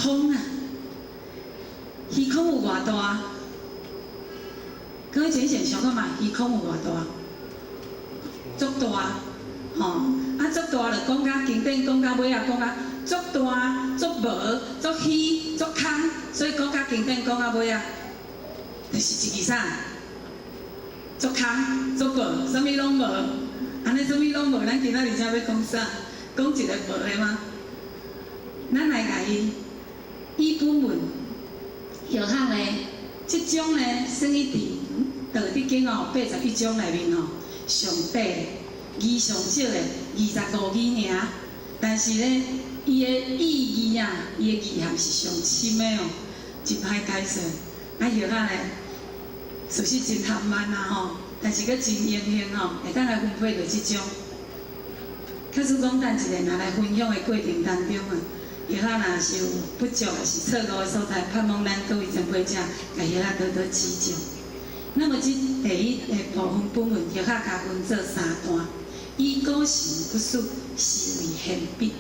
空啊，虛空有偌大？各位淺顯想看覓，虛空有偌大？足大，吼！啊，足大就講甲經典，講到尾啊，講甲足大、足無、足虛、足空，所以講甲經典，講到尾啊，就是一句啥？足空、足無，啥物攏無。按呢啥物攏無，咱今仔日才欲講啥？講一个無的嗎？咱來共伊以本文藥學呢，這章呢，算伊佇《道德經》哦，81章內面吼，上短字上少的25字爾，但是呢，伊的意義啊，伊的意涵是上深的哦，真歹解說。啊，藥學呢，事實真含慢啊吼，但是閣真榮幸吼，會當來分配著這章。假使講等一下若來分享的過程當中啊，藥學若是有不足，抑是錯誤的所在，盼望咱各位前輩者，共藥學多多指正。那麼這第一个部分本文，藥學共分做三段，以古神不死，是為玄筆，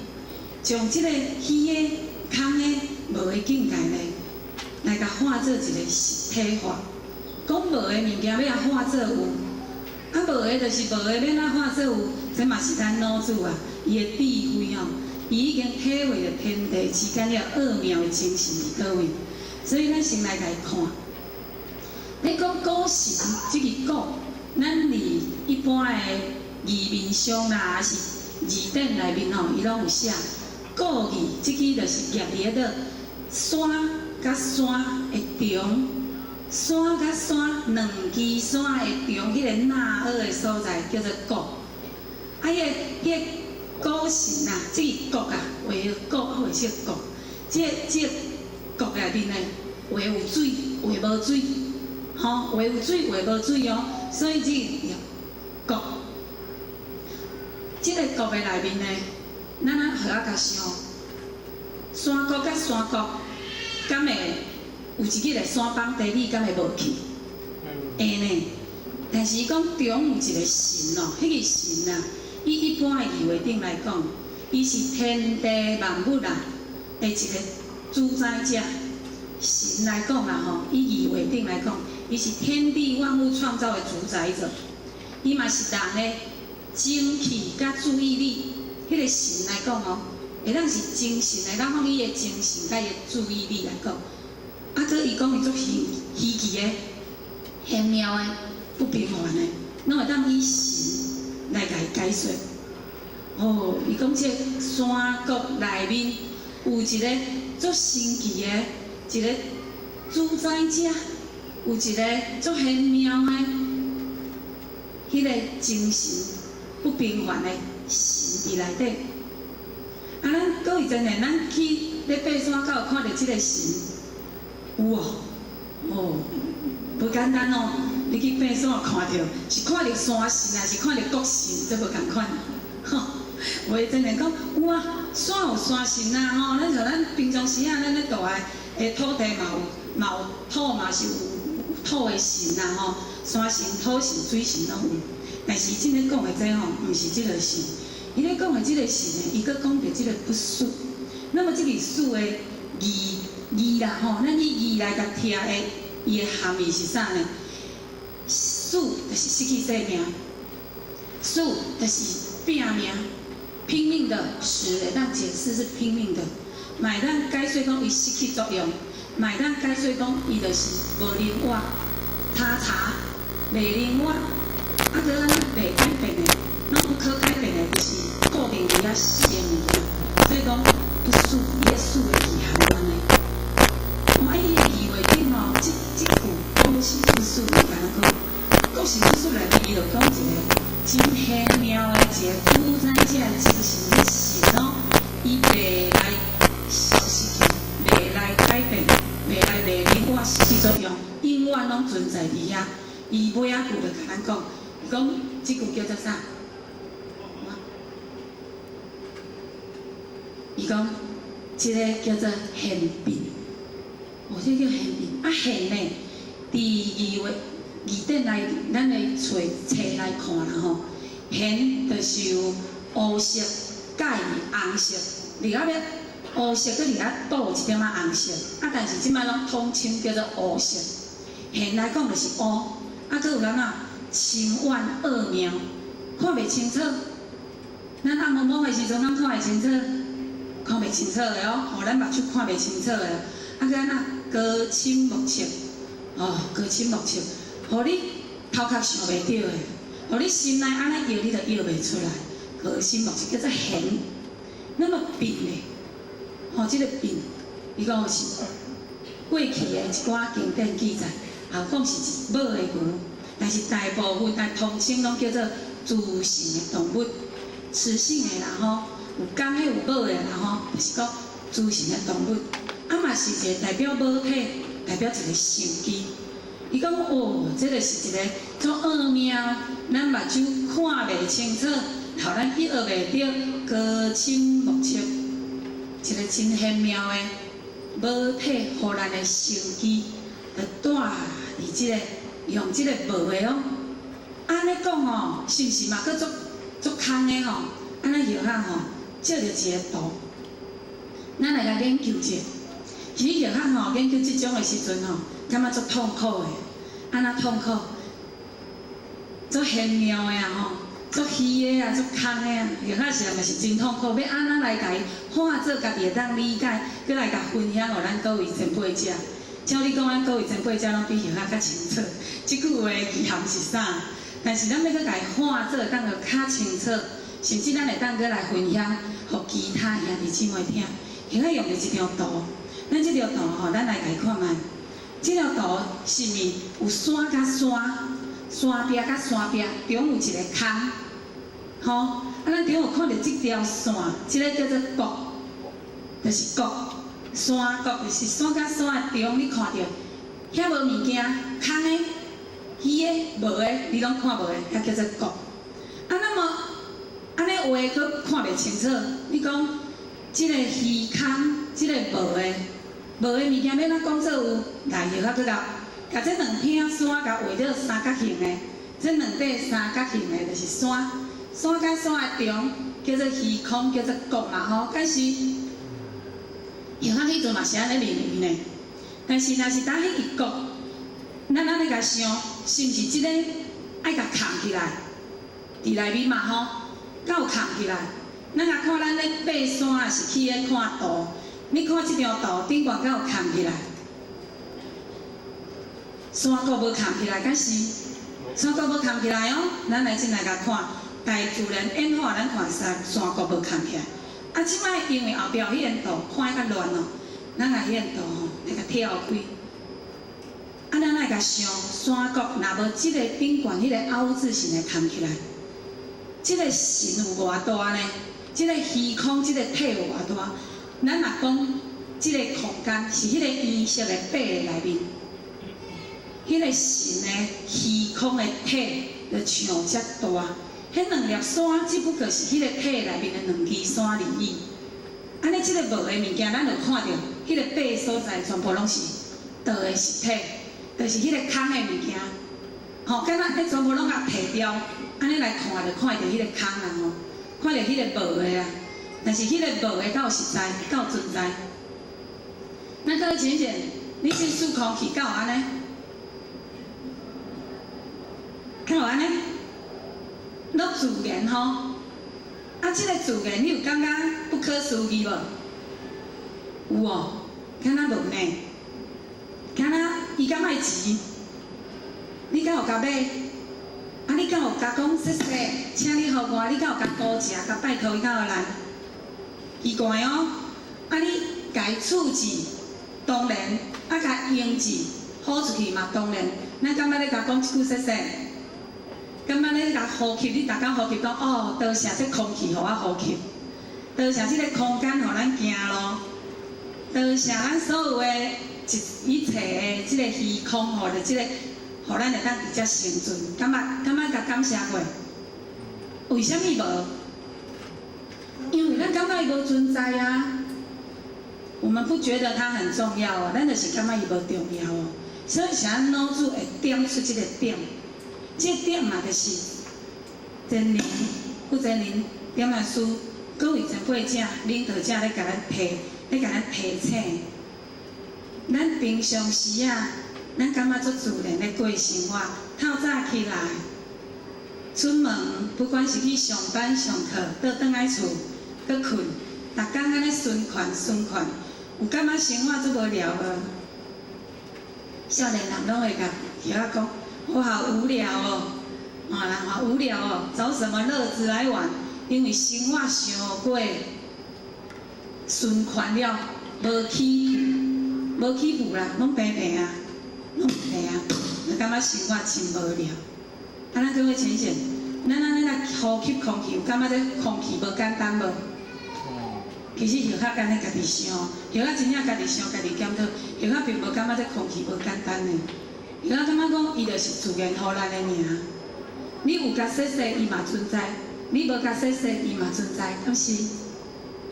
將這个虛的、空的、無的境界呢，來共化做一个實體化。講無的物件欲按化做有，啊無的就是無的，欲按怎化做有？這嘛是咱老子啊，伊的智慧吼，伊已經體會著天地之間的奧妙的精神佇佗位，所以咱先來共伊看。咧講古神這个古，咱佇一般的字面上啦，抑是字典內面吼，伊攏有寫古字，這支就是夾佇彼個山佮山的中，山佮山兩支山的中，彼個納學的所在叫做古。啊，彼个古神啊，這个谷啊，畫個谷，畫說谷，這个谷內面呢，有的有水，有的無水，吼，有的有水，有的無水哦。所以這個谷，這个谷的內面呢，咱啊好仔共想，山谷佮山谷，敢會有一日的山崩地裂，敢會無去？會呢。但是伊講中有一個神哦，彼个神啊，以一般的字話頂來講，伊是天地萬物啊的一個主宰者。神來講啦吼，以字話頂來講，伊是天地萬物創造的主宰者。伊嘛是人的精氣佮注意力。彼个神來講哦，會當是精神，會當講伊的精神佮伊的注意力來講。啊，閣伊講伊足虛虛奇的、玄妙的、不平凡的，攏會當以神來共伊解說。哦，伊講這山谷內面有一個足神奇的一個主宰者，有一個足玄妙的彼個精神不平凡的神佇內底。啊，咱各位真的，咱去咧爬山，敢有看著這个神？有哦，哦，無簡單哦。你去爬山看著，是看著山神，抑是看著谷神，這無仝款。吼，有的真的講有啊，山有山神啊，吼，咱像咱平常時啊，咱咧住的土地嘛有，嘛有土嘛是有土的神啊，吼，山神、土神、水神攏有。但是伊這咧講的這吼，毋是這個神。伊咧講的這個神呢，伊閣講著這個不死。那麼這個死的字字啦，吼，咱以字來共聽的，伊的含義是啥呢？死就是失去生命，死就是拼命，拼命的死會當解釋是拼命的，嘛會當解說講伊失去作用，嘛會當解說講伊就是無靈活，塌塌袂靈活，啊，閣按呢袂改變的，攏不可改變的，就是固定佇遐死的物件，所以講不死，伊的死的意涵按呢。哦，啊，伊的字話頂吼，這這句古神不死，伊敢若講，古神不死內面，伊就講一個真玄妙的一個主宰者的精神，彼神哦，伊袂來消失去，袂來改變，袂來袂靈活失去作用，永遠攏存在佇遐。伊尾仔句就共咱講，伊講這句叫做啥？伊講這个叫做玄變，哦，這個叫玄變。啊，玄呢，佇字話字典內，咱的揣冊來看啦吼，玄就是有烏色佮伊紅色，入來欲烏色閣佇遐倒有一點仔紅色，啊，但是這擺攏統稱叫做烏色。現來講就是烏，啊，閣有按怎深遠奧妙，看袂清楚。咱暗暛暛的時陣，敢看會清楚？看袂清楚的哦，吼，咱目睭看袂清楚的。啊，閣按怎高深莫測，哦，高深莫測，予你頭殼想袂著的，予你心內按呢搖，你就搖袂出來。高深莫測叫做玄。那麼變呢？吼，這個變，伊講是過去的一寡經典記載，也有講是一母的牛，但是大部分但統稱攏叫做雌性的動物，雌性的啦吼，有公的有母的啦吼，就是講雌性的動物，啊嘛是一個代表母體，代表一個生機。伊講哦，這個是一個足奧妙，咱目睭看袂清楚，予咱去學袂著高深莫測，一個真玄妙的母體，予咱的生機，就蹛佇這個用這個無的哦。按呢講吼，是毋是嘛？閣足足空的吼？按呢藥學吼，借著一個圖，咱來共研究者。其實藥學吼研究這種的時陣吼，感覺足痛苦的，按怎痛苦？足玄妙的啊吼，足虛的啊，足空的啊，藥學是嘛是真痛苦。欲按怎來共伊化做家己會當理解，閣來共分享予咱各位前輩者。照理講，咱各位前輩者攏比藥學較清楚，這句話意涵是啥？但是咱欲閣共伊化做當閣較清楚，甚至咱會當閣來分享，予其他兄弟姊妹聽。藥學用著這張圖，咱這張圖吼，咱來共伊看覓。這張圖是毋有山佮山，山壁佮山壁中有一個空，吼，啊，咱中有看著這條線，這個叫做谷，就是谷，山谷就是山佮山的中，你看著遐無物件，空的、虛的、無的，你攏看無的，遐叫做谷。啊，那麼按呢畫閣看袂清楚，你講這個虛空，這個無的。無的物件欲按怎講做有？來，藥學閣共，共這兩片山共畫做三角形的，這兩塊三角形的，就是山，山佮山的中叫做虛空，叫做谷嘛吼。但是藥學彼陣嘛是按呢認為呢。但是若是當彼個谷，咱按呢共想，是毋是這個愛共崁起來？佇內面嘛吼，敢有崁起來？咱若看咱咧爬山，抑是去咧看圖。你看這張圖頂懸敢有崁起來？山谷無崁起來，敢是？山谷無崁起來哦。咱來進來共看，大自然演化，咱看山山谷無崁起來。啊，這擺因為後壁彼個圖看較亂哦，咱共彼個圖吼來共跳開。啊，咱來共想，山谷若無這個頂懸彼個凹字形的崁起來，這個神有偌大呢？這個虛空，這個體有偌大？咱若講，這個空間是彼個顏色的白的內面，彼個神的虛空的體就像遮大。彼兩粒山只不過是彼個體內面的兩支山而已。按呢，這個無的物件，咱就看著彼個白所在，全部攏是道的實體，就是彼個空的物件。吼，敢若彼全部攏共提掉，按呢來看就看著彼個空啊吼，看著彼個無的啊。但是彼個無的敢有實在，敢有存在？咱各位淺淺，你這束空氣敢有按呢？敢有按呢？攏自然吼。啊，這個自然你有感覺不可思議無？有哦，敢若無呢？敢若伊敢愛錢？你敢有共買？啊，你敢有共講謝謝，請你予我？你敢有共多謝？共拜託伊敢有來？奇怪哦！啊，你共伊處置，當然；啊，共用字呼出去嘛，當然。咱感覺咧共講一句謝謝，感覺咧共呼吸，你逐工呼吸講哦，多謝這空氣予我呼吸，多謝這個空間予咱行路，多謝咱所有的一一切的這個虛空，或者這個，予咱會當佇遮生存。感覺感覺共感謝過？為啥物無？因為咱感覺伊無存在啊，我們不覺得它很重要啊，咱就是感覺伊無重要哦。所以是按老子會點出這個點，這個點嘛就是真靈，負責人點來師，各位前輩者、領導者咧共咱提，咧共咱提醒。咱平常時啊，咱感覺足自然咧過生活，透早起來，出門，不管是去上班上課，倒轉來厝，閣睏，逐工按呢循環循環，有感覺生活足無聊無？少年人攏會共葉仔講，我好無聊哦，啊，人好無聊哦，找什麼樂子來玩？因為生活傷過循環了，無起伏啦，攏平平啊，攏平啊，就感覺生活真無聊。啊，咱各位淺顯，咱按呢來呼吸空氣，有感覺這空氣無簡單無？其實葉仔按呢家己想，葉仔真正家己想，家己檢討，葉仔並無感覺這空氣無簡單呢。葉仔感覺講，伊就是自然予咱的爾。你有共洗洗，伊嘛存在；你無共洗洗，伊嘛存在，敢是？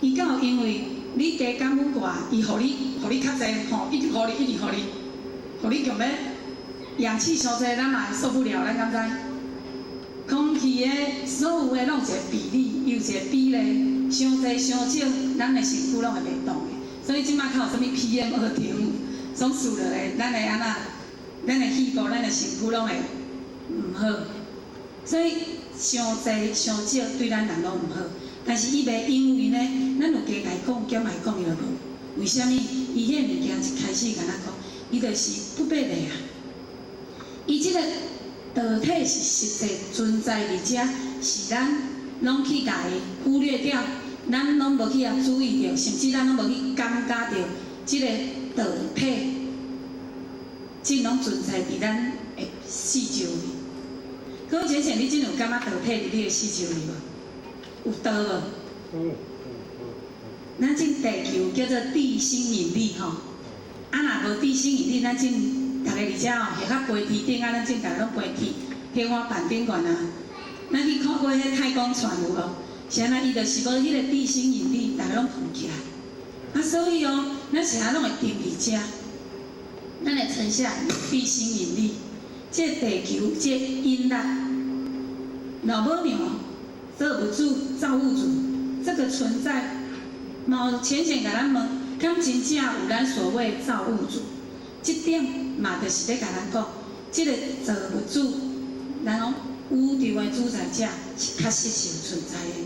伊敢有因為你加減阮偌，伊予你，予你較濟吼，一直予你，一直予你，予你強欲氧氣傷濟，咱嘛會受不了，咱敢知？空氣的所有的攏有一個比例，有一個比例，傷濟傷少，咱的身軀攏會袂動的。所以這擺較有啥物 PM 2.5，總輸落來，咱會按怎？咱的氣部、咱的身軀攏會毋好。所以傷濟傷少對咱人攏毋好。但是伊袂因為呢，咱有加共伊講、減共伊講，伊就無。為啥物？伊彼个物件一開始共咱講，伊就是不變的啊。伊這個道體是實際存在佇遮，是咱攏去共伊忽略掉，咱攏無去遐注意著，甚至咱攏無去感覺著這個道體，這攏存在佇咱的四周圍。各位淺顯，你真有感覺道體佇你的四周圍無？有道無？有。咱這地球叫做地心引力吼，啊若無地心引力，咱這逐个佇遮吼，下較飛天頂啊，咱這逐个攏飛天天花板頂懸啊。咱去看過彼太空船有無？是按怎？伊就是無彼個地心引力，逐个攏浮起來。啊，所以哦，咱是按怎攏會沉佇遮？咱會沉下地心引力，這地球這引力，老母娘、造物主、造物主，這個存在，嘛有淺顯共咱問，敢真正有咱所謂造物主？這點嘛，就是咧共咱講，這個造物主，咱講宇宙的主宰者是確實是有存在的，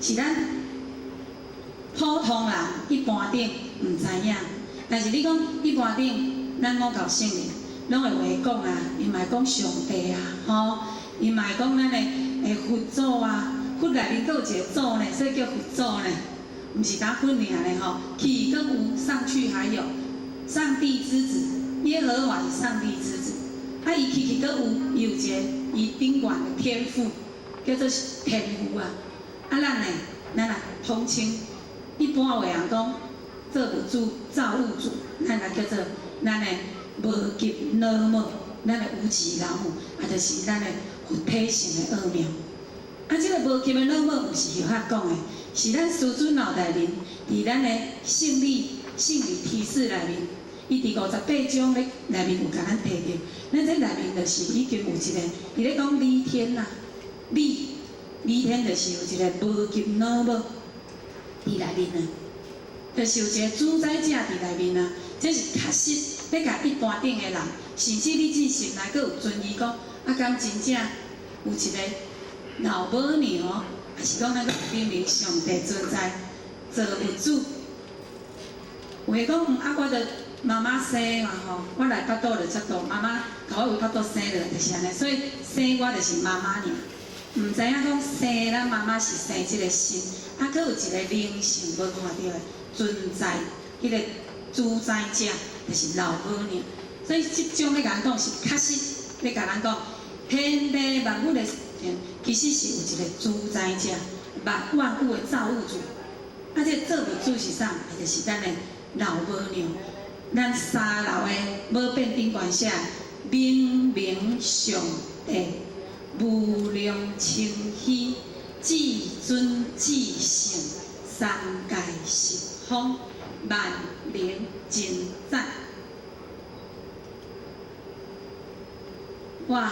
是咱普通人一般頂毋知影。但是你講一般頂，咱五教聖人攏會話講啊，伊嘛會講上帝啊，吼，伊嘛會講咱的佛祖啊，佛內面閣有一個祖呢，所以叫佛祖呢，毋是焦佛爾呢吼，起閣有上去還有上帝之子，耶和華是上帝之子，啊，伊起去閣有，伊有一個伊頂懸的天父，叫做天父啊，啊，咱呢，咱啊統稱一般話人講造物主、造物主，咱來叫做咱的無極老母，咱的無極老母，啊，就是咱的佛體性的奧妙。啊，這個無極的老母，毋是葉仔講的，是咱師尊老大人佇咱的聖理提示內面，伊佇58章咧內面有共咱提著。咱這內面就是已經有一個，伊咧講理天啦，理天就是有一個無極老母佇內面啊，就是有一個主宰者佇內面啊。這是確實欲共一般頂的人，甚至你這心內閣有存疑講，啊，敢真正有一個老母娘，抑是講咱閣明明上帝存在，造物主。有的講，啊，我著媽媽生嘛吼，我來腹肚就遮大，媽媽共我為腹肚生落來就是按呢，所以生我就是媽媽爾。毋知影講生咱媽媽是生這個心，啊，閣有一個靈性無看著的存在，彼個主宰者就是老母娘。所以這種咧共咱講是確實咧共咱講，天地萬物的其實是有一個主宰者，萬物的造物主。啊，這個造物主是啥？就是咱的老母娘。咱三樓的寶變頂懸寫，明明上帝無量清虛，至尊至聖，三界十方，萬能真讚。哇，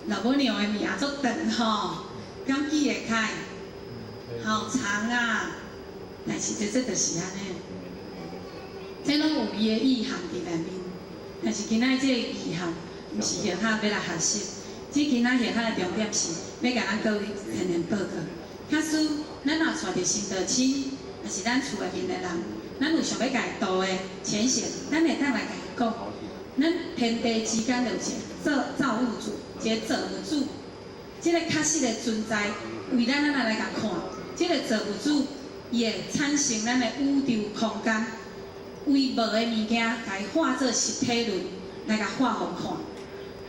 老母娘的名足長吼，敢記會開？好長啊！但是這就是按呢。伊的意涵佇內面。但是今仔這个意涵，毋是學校欲來學習，只今仔學校的重點是欲共咱各位天然報告。假使咱若帶著新道親，抑是咱厝內面的人，咱有想欲共伊度的淺顯，咱會當來共伊講。咱天地之間就有一個造物主，一個造物主，這個確實的存在，為咱按怎來共看？這個造物主，伊會產生咱的宇宙空間，為無的物件，共伊化做實體論來共畫予看。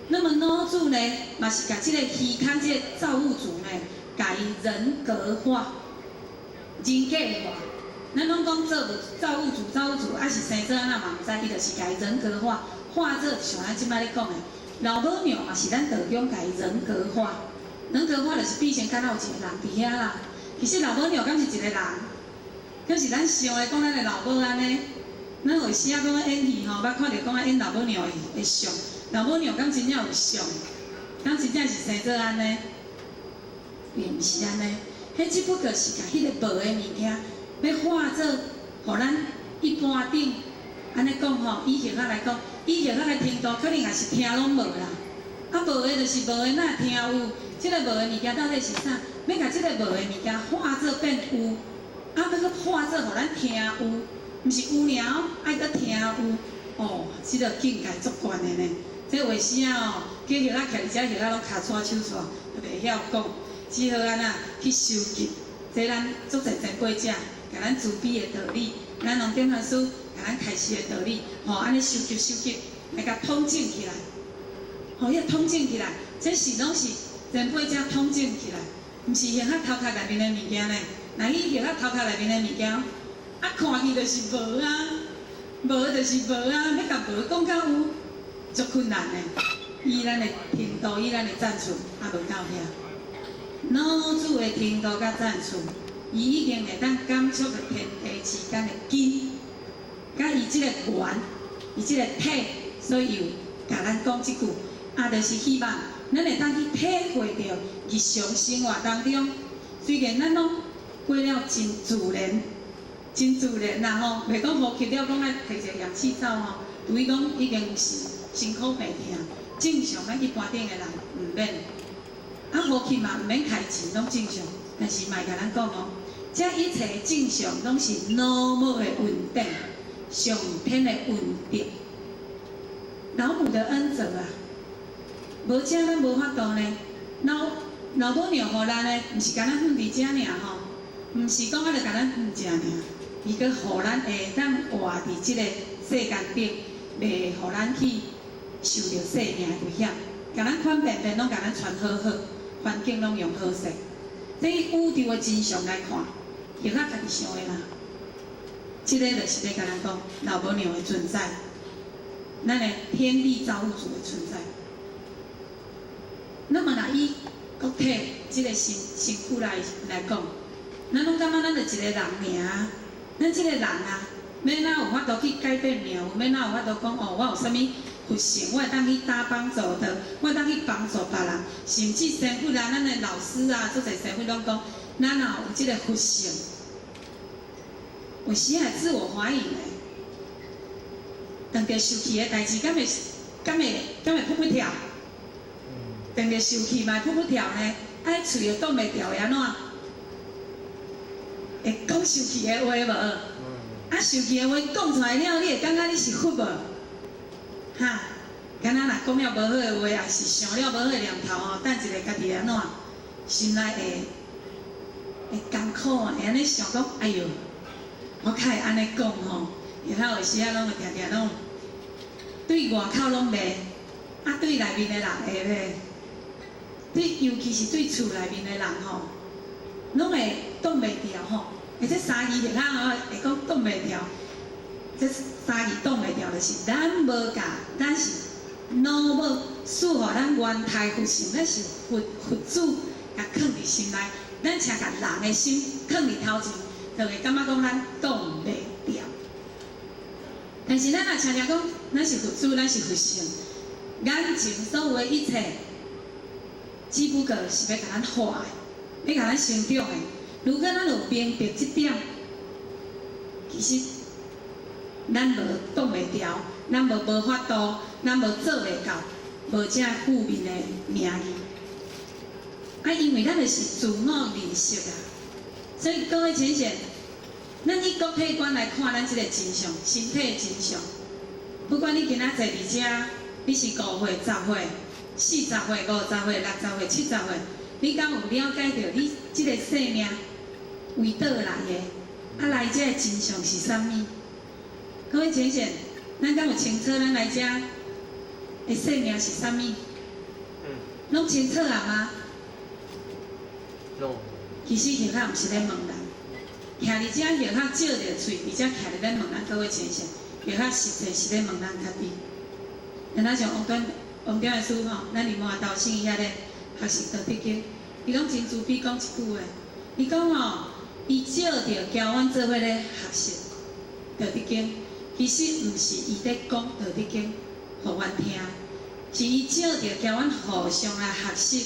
那麼老子呢，嘛是共這個虛空這個造物主呢，共伊人格化、人格化。咱攏講造物主、造物主，啊是生做按怎嘛毋知，伊就是共伊人格化，化做像咱這擺咧講的，老母娘嘛是咱道家共伊人格化，人格化就是變成敢若有一個人佇遐啦。其實老母娘敢是一個人？敢是咱想的講咱的老母按呢？咱有時仔講演戲吼，捌看著講演老母娘的相，老母娘敢真正有相？敢真正是生做按呢？並毋是按呢，彼只不過是共彼個無的物件，欲化做，予咱一般頂按呢講吼，以學校來講，以學校的程度，可能也是聽攏無啦。啊，無的就是無的，哪會聽有？這個無的物件到底是啥？欲共這個無的物件化做變有，啊，欲閣化做予咱聽有，毋是有爾哦，愛閣聽有。哦，這個境界足懸的呢。這有時仔哦，叫學校徛佇遮，學校攏跤掣手掣，就袂曉講，只好按怎去收集。這咱足濟前輩者，共咱慈悲的道理，咱龍點法師共咱開示的道理，吼，按呢收集收集，來共統整起來。吼，彼個統整起來，這是攏是前輩者統整起來，毋是學校頭殼內面的物件呢。若去學校頭殼內面的物件，啊，看去就是無啊，無就是無啊，欲共無講甲有，足困難的。以咱的程度，以咱的層次，猶無到遐。老子的程度佮層次，伊已經會當感觸著天地之間的根，佮伊這個源，伊這個體，所以有共咱講這句，啊，就是希望咱會當去體會著日常生活當中，雖然咱攏過了真自然，真自然啦吼，袂講呼吸了講愛提一個氧氣罩吼，除非講已經是辛苦病痛，正常咱一般頂的人毋免。啊，呼吸嘛毋免開錢，攏正常。但是嘛會共咱講哦，這一切正常攏是老母的恩典，上天的恩德，老母的恩澤啊！無這咱無法度呢。老老母娘予咱的，毋是干焦放佇遮爾吼，毋是講啊就共咱放食爾，伊閣予咱會當活佇這個世間頂，袂予咱去受著生命的危險，共咱款便便攏共咱穿好好。環境攏用好勢，這以宇宙的真相來看，學較家己想的啦。這個就是欲共咱講老母娘的存在，咱的天地造物主的存在。那麼若以國體這個身軀來講，咱攏感覺咱就一個人爾，咱這個人啊，欲按怎有法度去改變命運？欲按怎有法度講哦？我有啥物佛性，我會當去搭幫助的，我會當去幫助別人，甚至神父啊，咱的老師啊，足濟神父攏講，咱若有這個佛性，有時會自我懷疑呢。當著受氣的代誌，敢會噗噗跳？當著受氣嘛會噗噗跳呢？啊，喙會擋袂牢會按怎？會講受氣的話無？啊，受氣的話講出來了，你會感覺你是佛無？哈，敢若若講了無好的話，抑是想了無好的念頭吼，等一下家己會按怎？心內會艱苦啊，會按呢想講，哎喲，我較會按呢講吼，然後有時仔攏會定定攏對外口攏袂，啊對內面的人會袂，對尤其是對厝內面的人吼，攏會擋袂牢吼。而這三字下吼會講擋袂牢，這三字擋袂牢就是咱無共，咱是老母賜予咱原胎佛性，咱是佛佛祖共囥佇心內，咱請共人的心囥佇頭前，就會感覺講咱擋袂牢。但是咱若常常講，咱是佛祖，咱是佛性，眼前所有的一切，只不過是欲共咱化的，欲共咱成長的。如果咱有明白這點，其實咱無擋袂牢，咱無法度，咱無做袂到，無遮負面的名字。啊，因為咱就是自我認識啊，所以各位淺顯，咱以國體觀來看，咱這個真相，身體的真相。不管你今仔坐佇遮，你是5歲、10歲、40歲、50歲、60歲、70歲，你敢有了解著你這個生命為佗來的？啊，來遮的真相是啥物？各位淺顯，咱敢有清楚咱來遮的生命是啥物？攏清楚啊嗎？其實葉仔毋是咧問人，徛佇遮葉仔照著喙，佇遮徛佇咧問咱各位淺顯，葉仔實際是咧問咱家己。若像王端王點的師吼，咱佇滿頭省遐咧學習道德經，伊攏真慈悲講一句話，伊講吼，伊照著教阮做伙咧學習道德經，其實毋是伊咧講道德經予阮聽，是伊照著教阮互相來學習。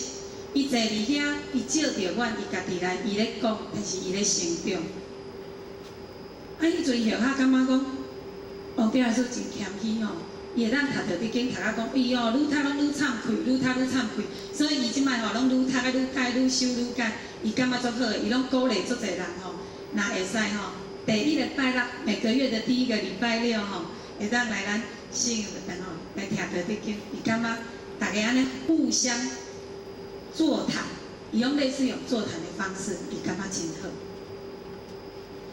伊坐佇遐，伊照著阮，伊家己來，伊咧講，但是伊咧成長。啊，彼陣葉仔感覺講，王點的師真謙虛吼，伊會當讀道德經讀甲講，伊哦愈讀攏愈懺愧，愈讀愈懺愧，所以伊這擺吼攏愈讀啊愈改，愈修愈改，伊感覺足好的，伊攏鼓勵足濟人吼，若會使吼，第一個拜六，每個月的第一個禮拜六吼，會當來咱聖堂吼來聽道德經，伊感覺逐家按呢互相座談，伊用類似用座談的方式，伊感覺真好。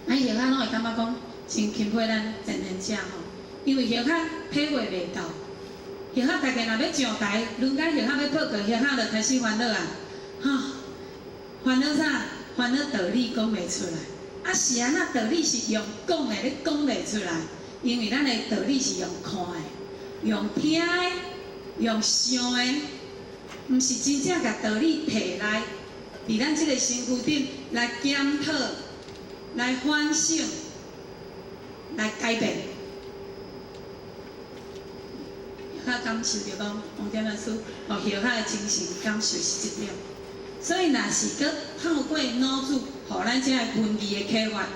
啊，葉仔攏會感覺講真欽佩咱前賢者吼，因為葉仔體會袂到，葉仔家己若欲上台，輪到葉仔欲報告，葉仔就開始煩惱啊，吼，煩惱啥？煩惱道理講袂出來。啊是按怎道理是用講的，你講袂出來，因為咱的道理是用看的、用聽的、用想的。毋是真正共道理提來，佇咱這個身軀頂來檢討、來反省、來改變。較感受著講，王點老師，予葉仔的精神感受是這點。所以，若是閣透過老子，予咱這个文字的啟發，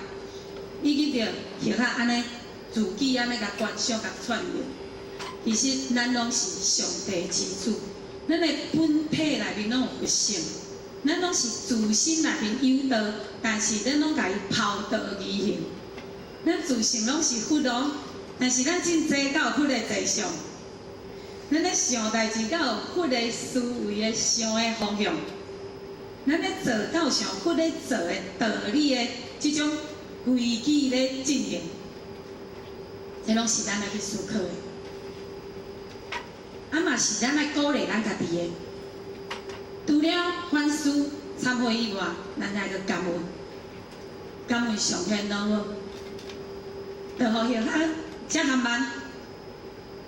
以及著葉仔按呢自己按呢共觀想、共串聯，其實咱攏是上帝之子。咱的本體內面攏有佛性，咱攏是自身內面有道，但是咱攏共伊拋道而行。咱自性攏是佛哦，但是咱真濟敢有佛的坐相，咱咧想代誌敢有佛的思維的想的方向，咱咧做敢有像佛咧做的道理的這種規矩咧進行，這攏是咱愛去思考的。啊嘛是咱愛鼓勵咱家己的。除了反思、懺悔以外，咱愛閣感恩，感恩上天老母，就予葉仔遮含慢，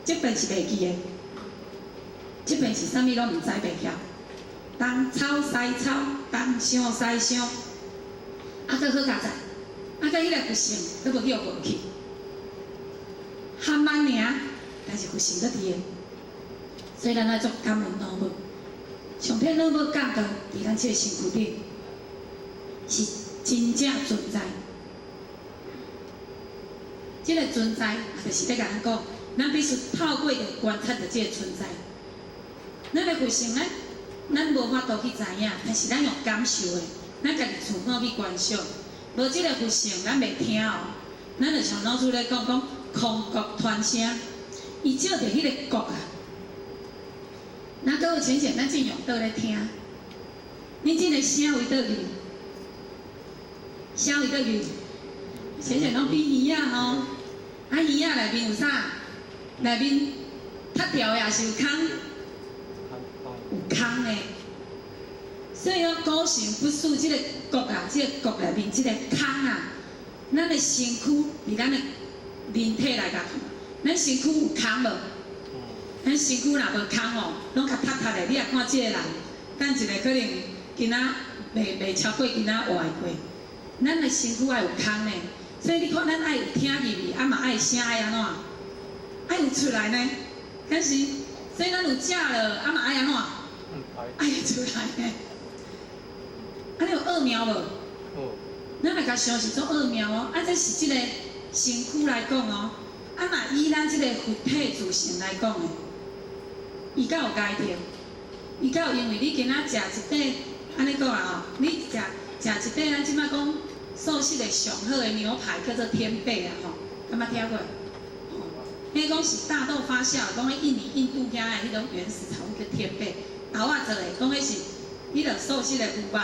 這遍是袂記的，這遍是啥物攏毋知袂曉，東抄西抄，東想西想，啊，閣好佳哉，啊，閣彼个佛性，閣無去予無去，含慢爾，但是佛性閣佇個。所以咱愛足感恩老母，上天老母教導佇咱這個身軀頂是真正存在。這個存在，就是咧共咱講，咱必須透過著觀察著這個存在。咱的佛性呢，咱無法度去知影，但是咱用感受的，咱家己自我去觀想。無這個佛性，咱袂聽哦。咱就像老師咧講，講空谷傳聲，伊照著彼个谷啊。那各位淺顯，咱正用倒咧聽，你這個聲為佗去？聲為佗去？淺顯攏比魚仔吼，啊魚仔內面有啥？內面塌掉的也是有空，有空的。所以講古神不死這個谷啊，這個谷內面這個空啊，咱的身軀佇咱的人體來講，咱身軀有空無？咱身軀若無空吼，攏較塌塌的。你若看這個人，等一下可能今仔袂超過今仔活會過。咱的身軀愛有空的，所以你看咱愛有聽入去，啊嘛愛聲愛按怎？愛有出來呢？敢是？所以咱有食了，啊嘛愛按怎？愛出來呢？啊，你有奧妙無？咱來共想是足奧妙哦。啊，這是這個身軀來講哦。以咱這个佛體自性來講的，伊敢有該條？伊敢有因為你今仔食一塊，按呢講啊吼，你食食一塊咱這擺講素食的上好的牛排叫做天貝啊吼，敢捌聽過？吼，彼講是大豆發酵，講彼印尼、印度遐的彼種原始產物叫天貝，豆仔做的，講彼是彼個素食的牛肉，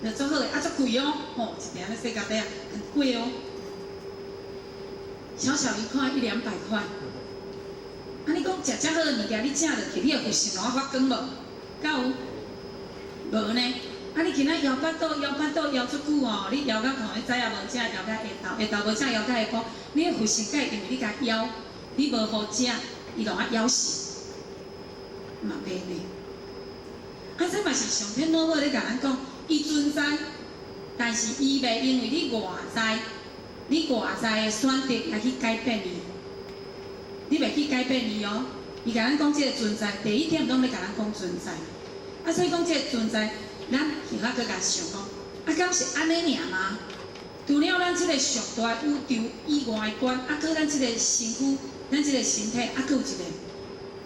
就足好的，啊足貴哦，吼，一定咧細甲底啊，很貴哦。小小一塊一兩百塊，啊！你講食遮好的物件，你食落去，你會佛性會發光無？敢有？無呢？啊！你今仔枵腹肚，枵腹肚枵足久哦，你枵到看，你早仔無食，枵到下晝，下晝無食，枵到下晡，你的佛性敢會因為你共枵，你無予食，伊就啊枵死，嘛袂呢？啊！這嘛是上天老母咧共咱講，伊存在，但是伊袂因為你外在。你外在的選擇來去改變伊，你袂去改變伊哦。伊共咱講這個存在，第一點攏咧共咱講存在。啊，所以講這個存在，咱現在閣共想講，啊，敢是按呢爾嗎？除了咱這個上大的宇宙以外的觀，啊，閣咱這個身軀，咱這個身體，啊，閣有一個，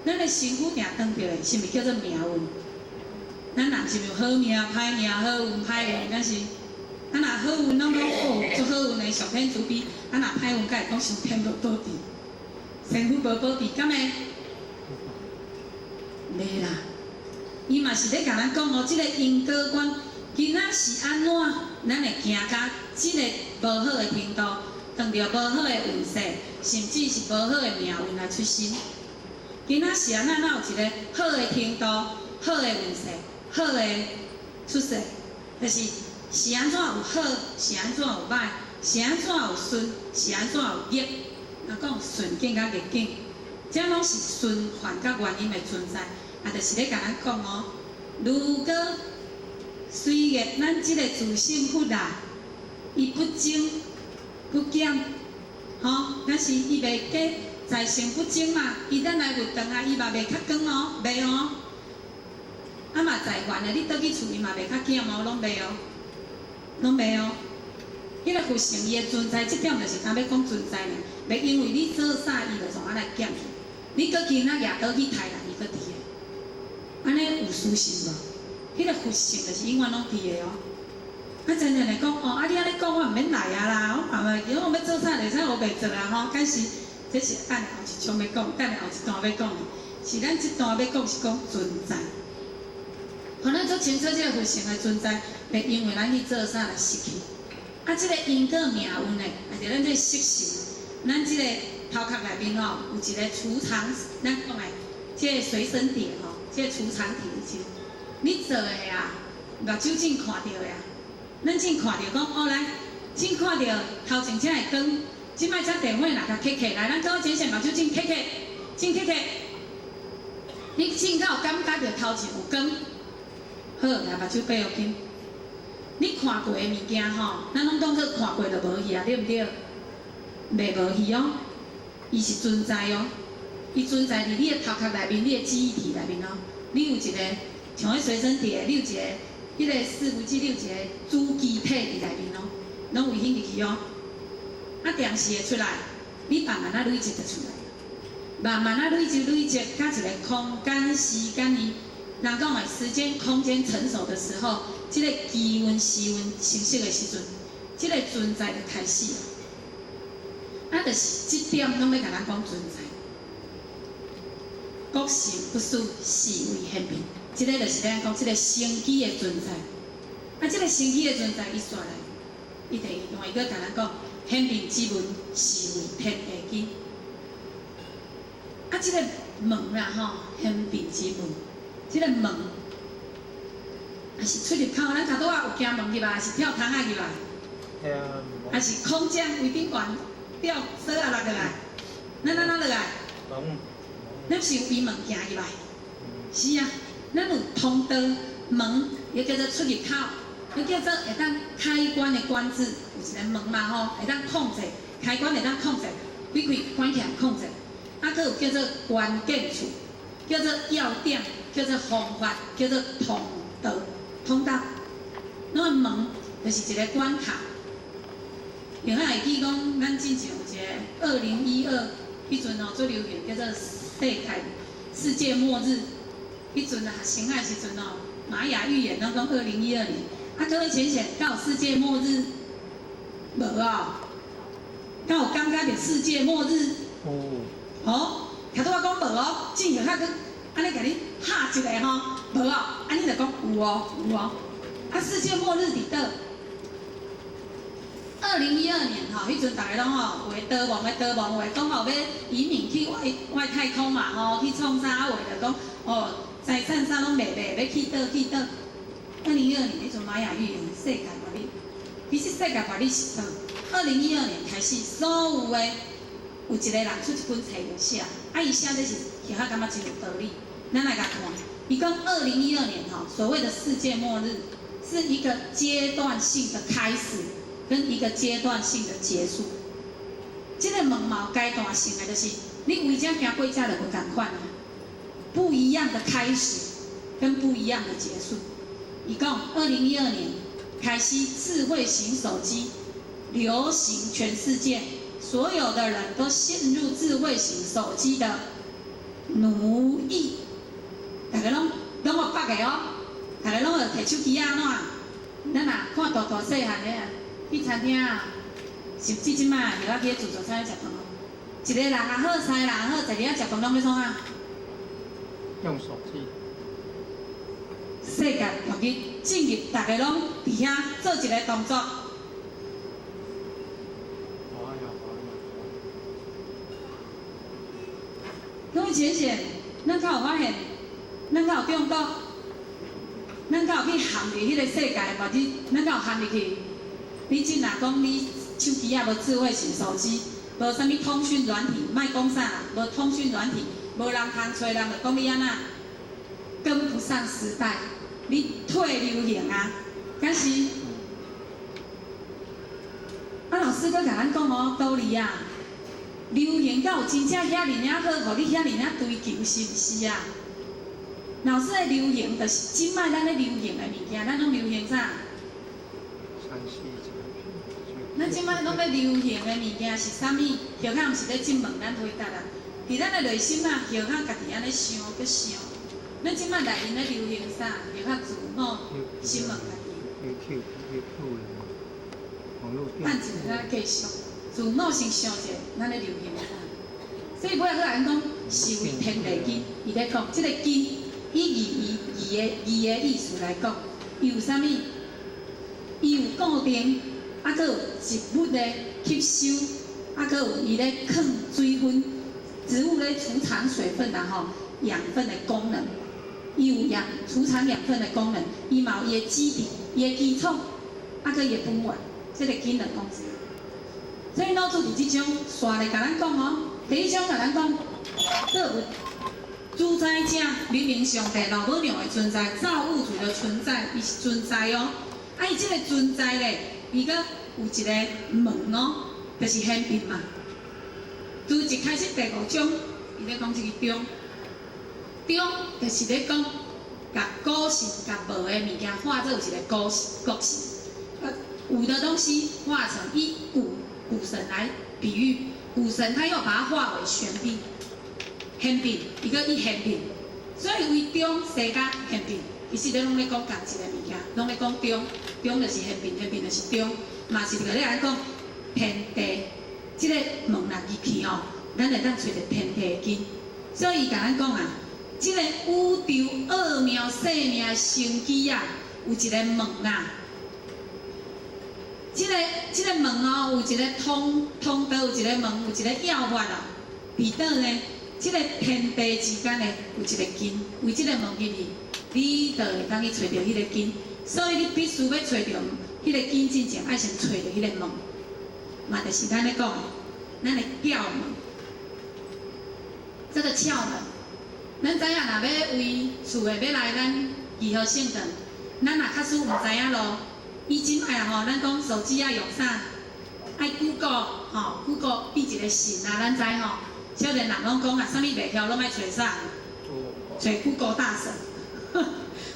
咱的身軀定當著的，是毋是叫做命運？咱人是毋是有好命、歹命、好運、歹運，敢是？啊，若好運攏講哦，足好運的上天慈悲；啊，若歹運，敢會講上天無保庇，神父無保庇，敢會？袂啦，伊嘛是咧共咱講哦，這個因果觀今仔是按怎，咱會行到這個無好的程度，碰著無好的運勢，甚至是無好的命運來出生。今仔是按怎，咱有一個好的程度、好的運勢、好的出世，就是是按怎有好，是按怎有歹，是按怎有順，是按怎有逆。若講順境佮逆境，這攏是循環佮原因的存在。啊，就是咧共咱講哦，如果隨著咱這個自性佛啊，伊不增不減，吼，咱是伊袂過在性不增嘛，伊等來佛轉來，伊嘛袂較光哦，袂哦。啊嘛在還的，你轉去厝伊嘛袂較減哦，攏袂哦，攏袂哦。彼個佛性伊的存在，這點就是敢欲講存在爾，袂因為你做啥，伊就創啊來減去。你閣今仔舉刀去刣人，伊閣佇个，按呢有私心無？彼個佛性就是永遠攏佇的哦。啊，真正來講哦，啊你按呢講，我毋免來啊啦，我嘛袂，我欲做啥就會使烏白做啊吼。但是這是等下後一章欲講，等下後一段欲講的，是咱這段欲講是講存在。予咱足清楚這個佛性的存在，袂因為咱去做啥來失去。啊，這個因果命運的，啊，就咱這個識性，咱這個頭殼內面吼有一個儲藏，咱講的這個隨身碟吼，這個儲藏體是，你做的啊，目睭正看著的啊，咱正看著講哦來，正看著頭前這個光，這擺這電話若共磕起來，咱閣前線目睭正磕起，正磕起，你正敢有感覺著頭前有光，好，來目睭閉予緊。你看過的物件吼，咱攏當做看過就無去啊，對毋對？袂無去哦，伊是存在哦，伊存在佇你的頭殼內面，你的記憶體內面哦。你有一個像彼隨身碟，你有一個彼個伺服器，你有一個主機體佇內面哦，攏有顯入去哦。啊，定時會出來，你慢慢仔累積就出來，慢慢仔累積累積，到一個空間時間伊，人講的時間空間成熟的時候，這個機運時運成熟的時陣，這個存在就開始。啊，就是這點攏欲共咱講存在。國性不死，是為顯變。這個就是咱講這個生機的存在。啊，這個生機的存在，伊煞來，伊第二段伊閣共咱講，顯變之門是為天地根。啊，這個門啦吼，顯變之門，這個門，也是出入口，咱頭拄仔有行門入來，還是跳窗仔入來？還是空降位頂懸吊索仔落落來？咱按怎落來？咱是有伊門行入來，是啊，咱有通道門，也叫做出入口，也叫做會當開關的關子，有一個門嘛吼，會當控制，開關會當控制，開開關起來控制。啊，閣有叫做關鍵處，叫做要點，叫做方法，叫做通道，通道。那個門就是一個關卡。另外會記講，咱之前有一個2012，彼陣吼最流行叫做世界末日。彼陣啊，學生仔時陣哦，瑪雅預言攏講二零一二年。啊，各位淺顯，敢有世界末日？無哦。敢有感覺著世界末日？哦。哦，頭拄我講無哦，進去較閣按呢共你嚇一下吼，無哦，按呢就講有哦，有哦。啊，世界末日佇佗？2012年吼，彼陣逐家攏吼，有的逃亡的逃亡，有的講吼欲移民去外太空嘛吼，去創啥？有的就講哦，財產啥攏賣賣，欲去佗去佗。二零一二年彼陣瑪雅預言世界末日，其實世界末日是佗？2012年開始，所有的有一個人出一本冊就寫，啊，伊寫這是寫較感覺真有道理。咱來共看，伊講二零一二年吼，所謂的世界末日，是一個階段性的開始，跟一個階段性的結束。這個門嘛有階段性的，就是你為這行過這就無仝款啊，不一樣的開始，跟不一樣的結束。伊講二零一二年開始，智慧型手機流行全世界，所有的人都陷入智慧型手機的奴役。逐家攏攏有北的哦，逐家攏有提手機啊，怎？咱若看大大細漢的啊，去餐廳啊，甚至這擺又仔去自助餐食飯哦，一個人也好，三個人也好，坐佇遐食飯攏欲創啥？用手機。世界末日進入，逐家攏佇遐做一個動作。哎呀哎呀！各位淺顯，咱敢有發現？咱敢有中毒？咱敢有去陷入彼個世界末日？咱敢有陷入去？你這若講你手機仔無智慧型手機，無啥物通訊軟體，莫講啥啦，無通訊軟體，無人通揣人，就講你按怎跟不上時代，你退流行啊！敢是？啊，老師閣共咱講哦，道理啊，流行敢有真正遐爾爾好，予你遐爾爾追求，是毋是啊？老師的流行就是這擺咱咧流行的物件，咱攏流行啥？ 3C 產品。咱這擺攏咧流行的物件是啥物？許可毋是咧質問咱回答啊。佇咱的內心啊，許可家己按呢想，閣想。咱這擺內面咧流行啥？許可自我審問家己。 YouTube、YouTube 網絡等一下，咱繼續自我先想者，咱咧流行啥？所以尾仔閣來講，是為天地根，伊咧講這個根，以字義字的字的意思來講，伊有啥物？伊有固定，啊，閣有植物的吸收，啊，閣有伊咧囥水分，植物咧儲藏水分啊吼，養分的功能，伊有養儲藏養分的功能，伊嘛有伊的基底，伊的基礎，啊，閣伊的本源，這個根就講啥？所以老祖佇這章煞來共咱講哦，第一章共咱講，造物主宰者明明上帝老母娘的存在，造物主的存在，伊是存在哦。啊，伊這個存在咧，伊閣有一個門哦，就是顯變嘛。從一開始第五章，伊咧講這個中，中就是咧講，共古神共無的物件化做有一個古國神，有的東西化成以古神來比喻，古神他又把它化為玄牝，玄牝，伊閣以玄牝，所以為中世甲玄牝，其實咧攏咧講仝一個物件，攏咧講中，中就是玄牝，玄牝就是中，嘛是咧來講天地，這個門若入去吼，咱會當揣著天地的根，所以伊共咱講啊，這個宇宙奧妙生命的生機啊，有一個門啊。這個門哦，有一個通道，有一個門，有一個要法哦。佇佗呢？這個天地之間呢，有一個根，為這個門入去，你就會當去揣著彼個根。所以你必須欲揣著彼個根之前，愛先揣著彼個門，嘛就是咱咧講，咱的竅門。這個竅門，咱知影若欲為厝的欲來咱義和聖堂，咱若假使毋知影路。伊這擺啊吼，咱講手機愛用啥？愛 Google 吼，Google 變一個神啊，咱知吼。少年人攏講啊，啥物袂曉攏愛揣啥？揣 Google 大神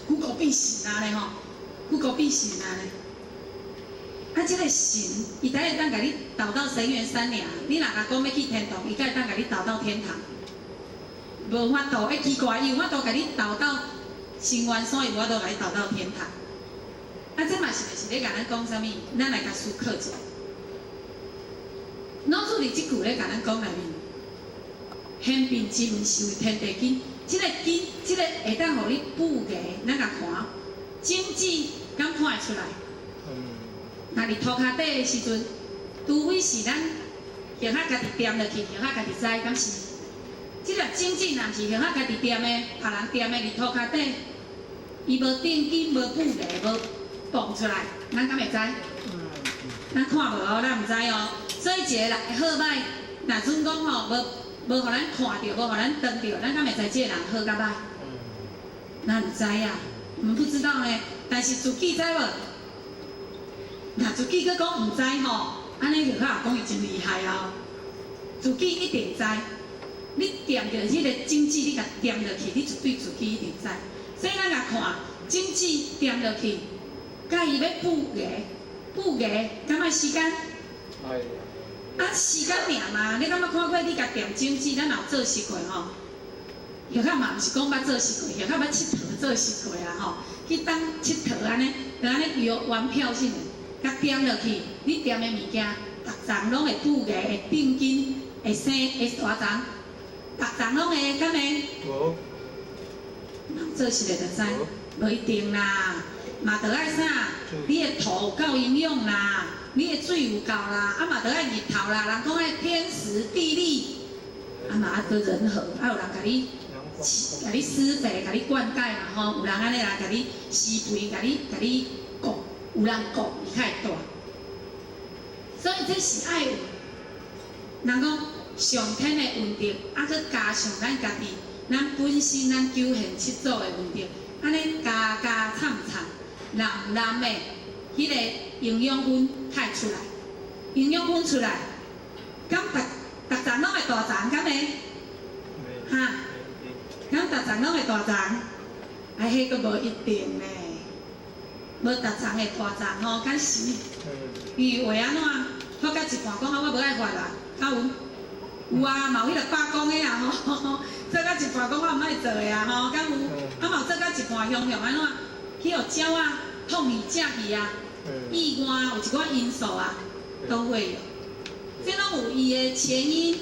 ，Google 變神啊咧吼，Google 變神啊咧。啊，這个神，伊才會當共你導到神元三娘。你若共講欲去天堂，伊才會當共你導到天堂。無法度，欸，奇怪，伊有法度共你導到深淵山，伊無法度共你導到天堂。啊，這嘛是毋是咧共咱講啥物？咱來共思考一下。老子佇這句咧共咱講內面，玄牝之門是為天地根，這个根，這个會當予你布芽，咱共看，種子敢看會出來？若佇塗跤底的時陣，除非是咱葉仔家己掂落去，葉仔家己知，敢是？這粒種子若毋是葉仔家己掂的，別人掂的佇塗跤底，伊無定根、無布芽、無蹦出來，咱敢會知？咱看無哦，咱毋知哦。所以一个人好䆀，若準講吼，無無予咱看著，無予咱當著，咱敢會知這个人好佮䆀？咱毋知啊，我們不知道呢。但是自己知無？若自己閣講毋知吼，按呢就較講伊真厲害哦。自己一定知，你掂著彼個種子，你共掂落去，你絕對自己一定知。所以咱若看種子掂落去，佮伊欲布芽，布芽，敢愛時間？啊，時間爾嘛，你敢捌看過你共掂種子？咱若有做實過吼，或較嘛毋是講捌做實過，或較捌𨑨迌做實過啊吼，去當𨑨迌按呢，就按呢搖玩票性的，共掂落去，你掂的物件，逐叢攏會布芽，會定根，會生，會大叢，逐叢攏會，敢會？無。做實的就知，無一定啦，嘛著愛啥？你的土有夠營養啦，你的水有夠啦，啊嘛著愛日頭啦，人講愛天時地利，啊嘛愛閣人和，啊有人共你，共你施肥，共你灌溉嘛吼，有人按呢來共你施肥，共你共你顧，有人顧伊較會大。所以這是愛有，人講上天的恩德，啊閣加上咱家己，咱本身咱九玄七祖的恩德，按呢加加摻摻，濫濫的，彼个營養分較會出來，營養分出來，敢逐逐叢攏會大叢，敢會？哈？敢逐叢攏會大叢？啊，彼閣無一定呢，無逐叢會大叢吼，敢是？因為話按怎？發到一半講啊，我無愛發啦，敢有？有啊，嘛有彼個罷工的啊吼，做到一半講我毋愛做的啊吼，敢有？啊嘛有做到一半雄雄按怎？去予鳥仔碰去食去啊，意外有一寡因素啊，都會有。這攏有伊的前因，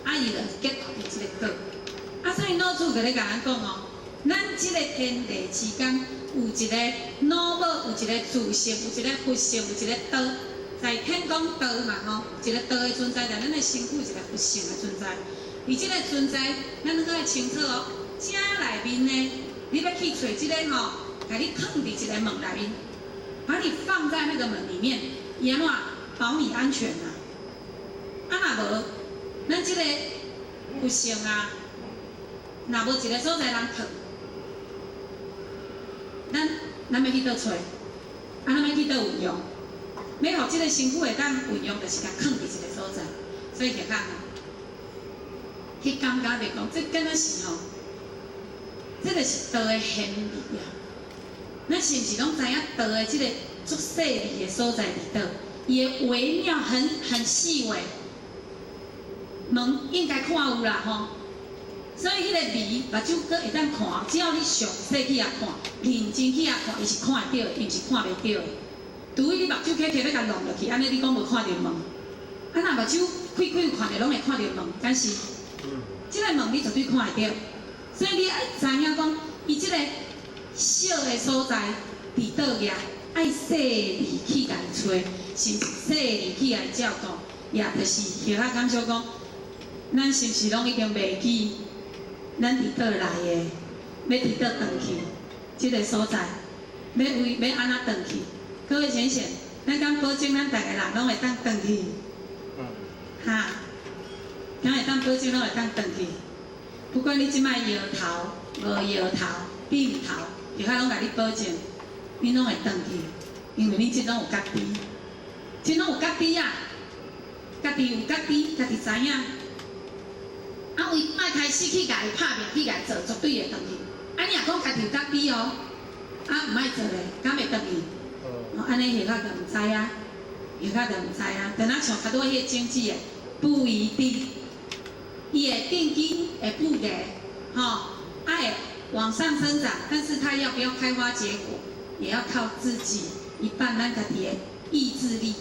啊伊就結合佇這個果。啊，所以老子就咧共咱講哦，咱這個天地之間有一個腦母，有一個自性，有一個佛性，有一個道。在天講道嘛吼，一個道的存在，在咱的身軀一個佛性的存在。佇這個存在，咱攏愛清楚哦。這內面呢，你欲去揣這个吼，共你囥佇一個門內面，把你放在那個門裡面，伊按怎保你安全啊？啊若無，咱這個佛性啊，若無一個所在通囥，咱咱欲去佗揣？啊，咱欲去佗運用？欲予這個身軀會當運用，就是共囥佇一個所在。所以就講吼，去感覺著講，這敢若是吼，這個是道的玄理啊。咱是毋是攏知影道的這個足細膩的所在佇佗？伊的微妙很很細微，門應該看有啦吼。所以彼個微目睭閣會當看，只要你詳細去遐看，認真去遐看，伊是看會著的，伊毋是看袂著的。除非你目睭開開欲共弄落去，按呢你講無看著門。啊，若目睭開開有看著，攏會看著門，敢是？這個門你絕對看會著。所以你愛知影講，伊這個小的所在佇佗額，愛細膩去共伊揣，是毋是細膩去共伊照顧？也就是或較感覺講，咱是毋是攏已經袂記咱佇佗來的，欲佇佗轉去，這個所在，欲為欲按怎轉去？各位淺顯，咱敢保證咱逐個人攏會當轉去？哈，敢會當保證攏會當轉去？不管你這擺搖頭、無搖頭、點頭，就較攏共你保證，你攏會轉去，因為你這攏有覺知，這攏有覺知啊，家己有覺知，家己知影。啊，為擺開始去共伊拍拼，去共伊做，絕對會轉去。啊，你若講家己有覺知哦，啊，毋愛做咧，敢會轉去？哦，按呢下較就毋知啊，下較就毋知啊。等仔像較拄仔彼个種子的，不一定，伊會定根會布芽，吼，啊會往上生長，但是它要不要開花結果，也要靠自己一半咱家己的意志力。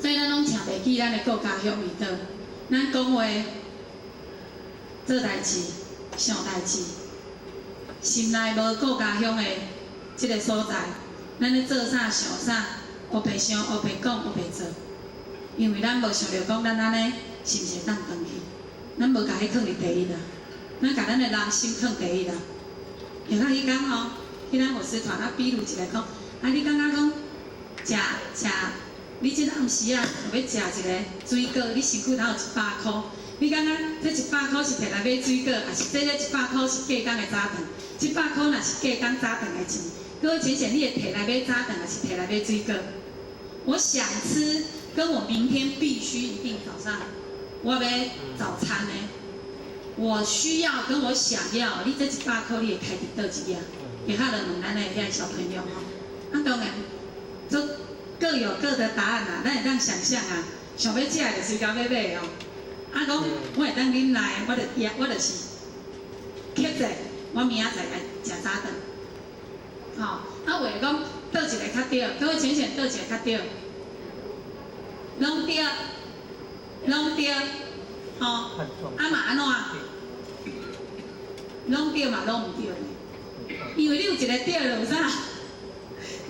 所以咱攏請袂起咱的國家鄉裡頭，咱講話、做代誌、想代誌，心內無顧家鄉的這个所在，咱咧做啥想啥，烏白想、烏白講、烏白做，因為咱無想著講咱按呢是毋是會當轉去，咱無共彼囥佇第一啊，咱共咱的人心囥第一啊。下較彼工吼，彼咱伙食團啊，比如一个講，啊，你感覺講食食，你這暗時啊，想欲食一个水果，你身軀頭有一百箍，你感覺這一百箍是提來買水果，抑是這一百箍是隔工的早頓？一百箍若是隔工早頓的錢，各位淺顯，你會提來買早頓，抑是提來買水果？我想吃，跟我明天必須一定早上我欲早餐呢？我需要跟我想要，你這一百箍你會開佇佗一頁？下較就問咱的遐小朋友吼，啊當然，都各有各的答案啊，咱會當想像啊，想欲食就隨共欲買哦。啊講我會當忍耐，我就也我就是克制，我明仔載來食早頓。吼，啊有的講佗一个較對，各位淺顯佗一个較對？攏對，攏對，吼，啊嘛按怎？攏對嘛攏毋對，因為你有一個對，就有啥？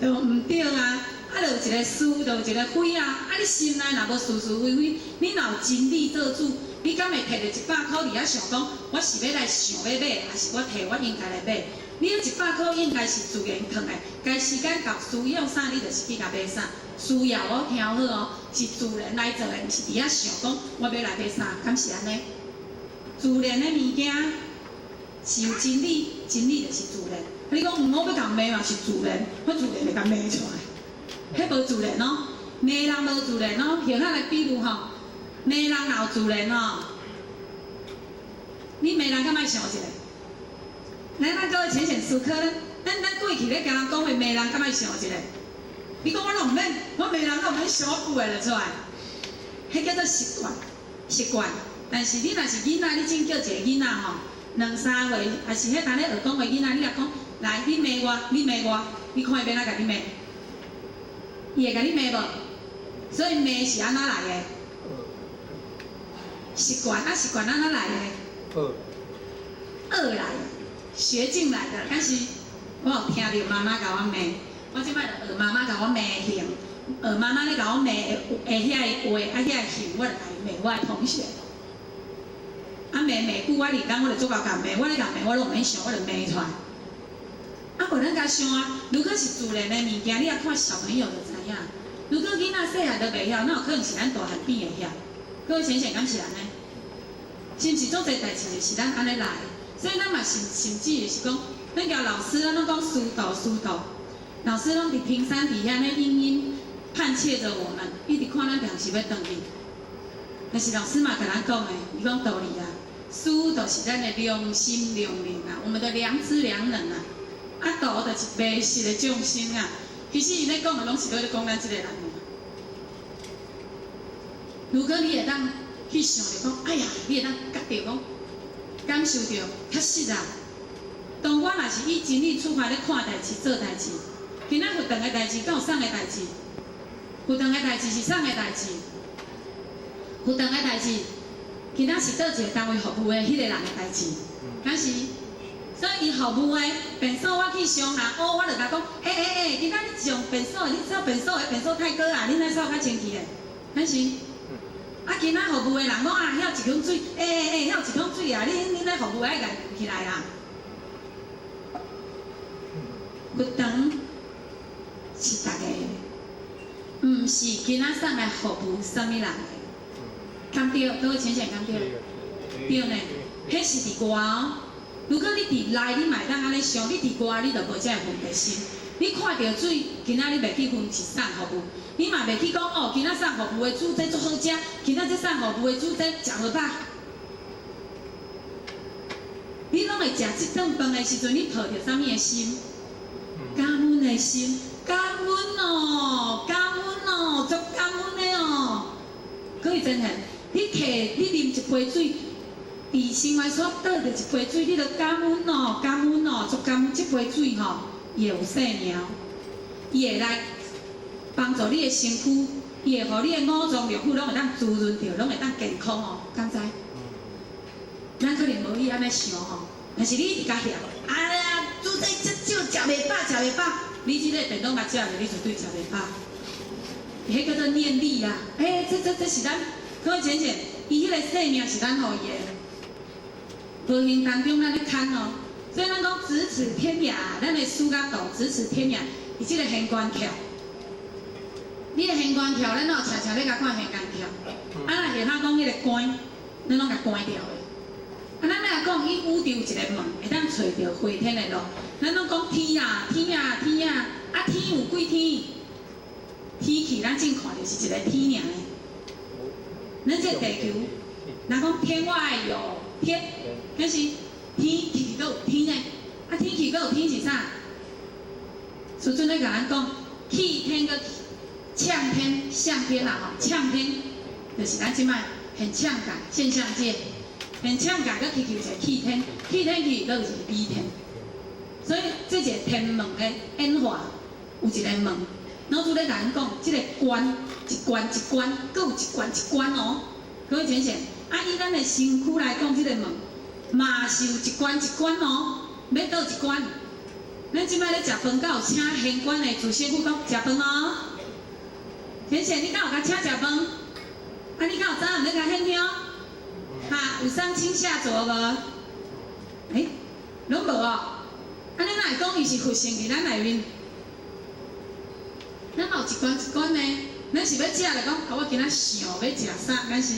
就毋對啊！啊，就有一個是，就有一個非啊！啊，你心內若無是是非非，你若有真理做主，你敢會提著一百箍佇遐想講，我是欲來想欲買，抑是我提我應該來買？你彼一百箍應該是自然囥的，該時間到需要啥，你就是去共買啥。需要哦，聽好哦，是自然來做的，毋是佇遐想講我欲來買啥，敢是按呢？自然的物件是有真理，真理就是自然。你講毋，我欲共罵嘛是自然，我自然會共罵出來，彼無自然哦，罵人無自然哦。現仔來比如吼，罵人若有自然哦，你罵人敢愛想一下？來，咱各位淺顯思考咧，咱過去咧共人講話罵人敢愛想一下？你講我攏毋免，我罵人攏毋免想，我句話就出來，彼叫做習慣，習慣。但是你若是囡仔，你真叫一个囡仔吼，兩三歲，抑是彼當咧學講話囡仔，你若講來，你罵我，你罵我，你看伊欲按怎共你罵？伊會共你罵無？所以罵是按怎來的？習慣啊，習慣按怎來的？學來的，學進來的。但是我有聽著媽媽共我罵，我這擺就學媽媽共我罵的型，學媽媽咧共我罵的的遐个話，啊遐个型，我就來罵我的同學。啊罵罵久，我二工我就足𠢕共罵，我咧共罵我攏毋免想，我就罵出來。啊，無咱共想啊，如果是自然的物件，你也看小朋友就知影。如果囡仔細漢都袂曉，哪有可能是咱大漢變會曉？各位淺顯敢是按呢？是毋是足濟代誌就是咱按呢來？所以咱嘛甚至就是講，咱共老師咱攏講師道師道，老師攏佇平山底下咧殷殷盼切著我們，一直看咱定時欲轉去。但是老師嘛共咱講的，伊講道理啊，師就是咱的良心良能啊，我們的良知良能啊，啊道就是迷失的眾生啊。其實伊咧講的攏是咧講咱這个人。如果你會當去想著講，哎呀，你會當覺著講，感受著，確實啊。當我若是以真理出發咧看代誌、做代誌，今仔佛堂的代誌敢有啥的代誌？佛堂的代誌是啥的代誌？佛堂的代誌，今仔是佗一个單位服務的彼個人的代誌，敢是？所以伊服務的便所，我去上下哦，我就共講，欸欸欸，今仔你上便所，你掃便所的便所太閣啊，你哪掃較清氣的？敢是？啊，今仔服務的人講啊，遐有一桶水，欸欸欸，遐有一桶水啊，你恁服務愛共起來啦。佛堂是逐家的，毋是今仔送來服務啥物人的，敢對？各位淺顯敢對？對呢，彼是佇外哦。如果你佇內，你嘛會當按呢想；你佇外，你就無這个分別心。你看著水，今仔你袂去分是送服務，你嘛袂去講哦，今仔送服務的煮這足好食，今仔這送服務的煮這食無飽。你攏會食這頓飯的時陣，你抱著啥物的心？感恩的心，感恩哦，感恩哦，足感恩的哦。各位真的，你摕你啉一杯水，佇生活所倒著一杯水，你著感恩哦，感恩哦，足感恩這杯水吼，伊會有生命，伊會來幫助你的身軀，伊會予你的五臟六腑攏會當滋潤著，攏會當健康哦，敢知？咱可能無去按呢想吼，但是你一直共嫌，哎呀，煮這遮少，食袂飽，食袂飽。你這個便當共食落，你絕對食袂飽。彼叫做念力啊！欸，這是咱，各位淺顯，伊彼個生命是咱予伊的。無形當中咱咧牽哦，所以咱講咫尺天涯，咱的思覺度咫尺天涯，伊這個玄關竅。你的玄關竅，咱有常常咧共看玄關竅。啊，若下下講彼個關，咱攏共關掉的。啊，咱若講伊宇宙有一个門，會當揣著飛天的路。咱攏講天啊，天啊，天啊，啊天有幾天？天氣咱正看著是一個天爾。咱這個地球，人講天外有天，但是天氣閣有天呢？啊，天氣閣有天是啥？師尊咧共咱講，氣天閣嗆天、相天啦吼，嗆天就是咱這擺現象界、現象界，現象界閣起去有一個氣天，氣天去閣有一個比天，所以這一個天門的演化有一個門。老師咧共咱講，這個關一關一關，閣有一關一關哦。各位淺顯，啊，以咱的身軀來講，這個門嘛是有一關一關哦。欲佗一關？咱這擺咧食飯，敢有請玄關的主師傅講食飯哦？淺顯，你敢有共請食飯？啊，你敢有知影欲共獻香？哈，有上清下濁無？欸，攏無哦。按呢哪會講伊是佛性佇咱內面？咱嘛有一關一關呢。咱是欲食就講，啊，我今仔想欲食啥，敢是？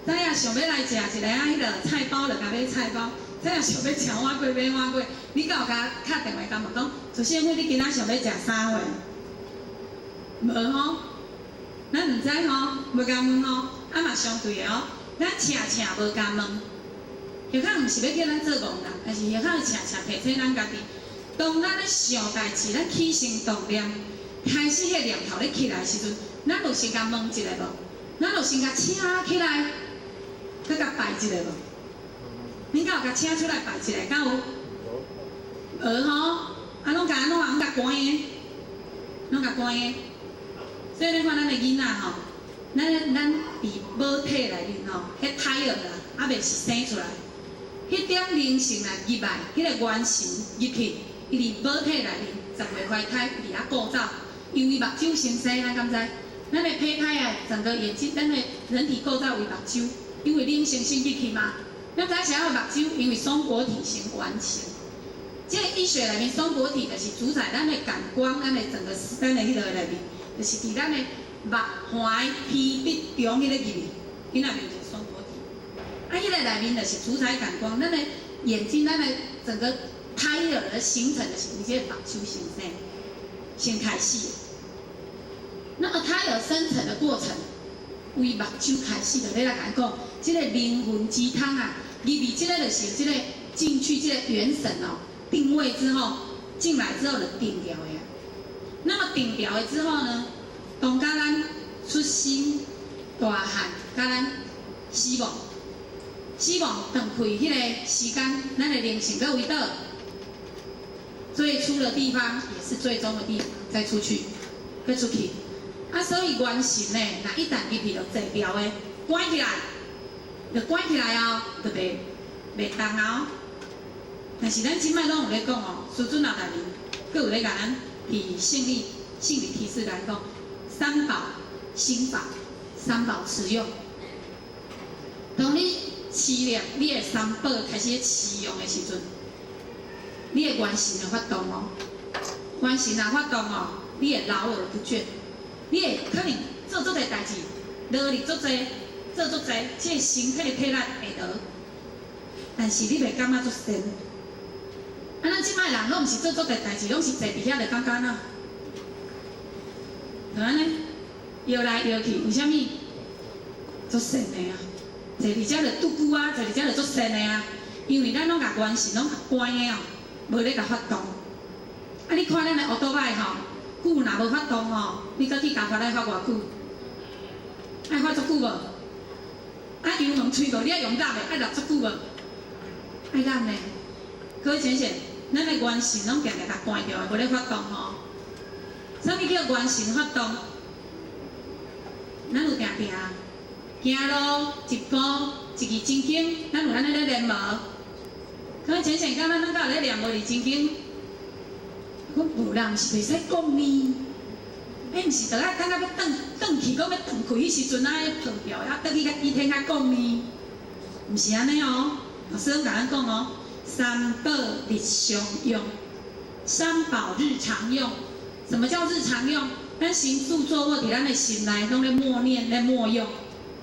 知影想欲來食一个啊，彼个菜包就共買菜包。知影想欲食碗粿買碗粿。你敢有共敲電話共問講，祖師傅你今仔想欲食啥貨？無吼，咱毋知吼，無共問吼，啊嘛相對的哦，咱請請無共問，或較毋是欲叫咱做戇人，但是或較請請提醒咱家己，當咱咧想代誌，咱起心動念，開始彼個念頭咧起來時陣，咱有先共問一下無？咱有先共請起來，閣共拜一下無？恁敢有共請出來拜一下？敢有？無吼，啊，攏共按怎？攏共關的，攏共關的。所以你看咱的囡仔吼，咱佇母體內面吼，彼胎兒啦，猶未是生出來，彼點靈性來入來，彼個元神入去，伊佇母體內面十月懷胎佇遐構造，因為目睭先生，咱敢知？咱的胚胎啊，整個眼睛，咱的人體構造為目睭，因為靈性先入去嘛。咱知啥叫目睭？因為松果體先完成。這個醫學內面，松果體就是主宰咱的感官，咱的整個咱的彼个內面，就是佇咱的目環皮質中彼个入去，彼內面就是松果體。啊，彼個內面就是主宰感官，咱的眼睛，咱的整個胎兒的形成，就是由這個目睭先生先開始。那麼胎兒生成的過程，為目睭開始，就咧來共咱講，這個靈魂之窗啊，入去這個就是這個進去這個元神哦，定位之後進來之後就定調的啊。那麼定調的之後呢，當佮咱出生、大漢，佮咱死亡、死亡斷開彼個時間，咱的靈性閣為佗？最初的地方也是最終的地方，再出去，閣出去。啊，所以元神呢，若一旦入去就坐牢的，關起來，就關起來哦，就袂動啊。但是咱這擺攏有咧講哦，師尊老大人，閣有咧共咱佇勝理提示來講，三寶心法，三寶持用。當你持念你的三寶開始持用的時陣，你的元神會發動哦，元神若發動哦，你會勞而不倦，你會可能做足濟代誌，勞力足濟，做足濟，這個身體的體力會落，但是你袂感覺足仙。啊，咱這擺人攏毋是做足濟代誌，攏是坐佇遐就感覺哪？就按呢，搖來搖去，為啥物？足仙的啊！坐佇遮就拄久啊，坐佇遮就足仙的啊。因為咱攏共元神攏關的哦，無咧共發動。啊，你看咱的歐多擺吼，久若無發動吼，你閣去共發愛發偌久？愛發足久無？啊，油門吹無？你愛用踏的，愛踏足久無？愛踏呢？各位淺顯，咱的元神攏定定共關著的，無咧發動吼。啥物叫元神發動？咱有定定行路一步一字真經，咱有按呢咧練無？各位淺顯，敢咱敢有咧念無字真經？講無啦，毋是袂使講呢。彼毋是著愛等到欲轉轉去，閣欲斷氣彼時陣啊，碰著啊，轉去共伊聽較講呢？毋是按呢哦，老師攏共咱講哦，三寶日常用，三寶日常用。什麼叫日常用？咱行住坐臥佇咱的心內，攏咧默念、咧默用，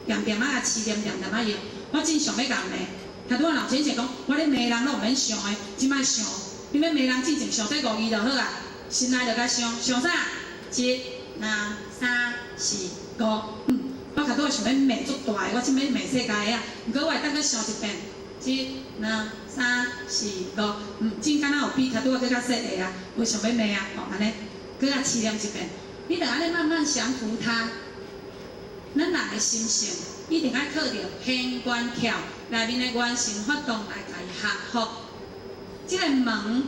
恬恬仔飼念，恬恬仔用。我真想欲共罵，頭拄仔老先生講，我咧罵人攏毋免想的，這擺想。你欲罵人進前想這五字就好啊，心內就共想，想啥？一、兩、三、四、五。我較拄仔想欲罵足大的，我這欲罵世界的啊，毋過我會當閣想一遍，一、兩、三、四、五。真敢若有比較拄仔閣較細個啊，無想欲罵啊，吼，按呢，閣較試驗一遍。你著按呢慢慢降服他。咱人的心性一定愛靠著現觀竅內面的元神發動來共伊克服。這個門，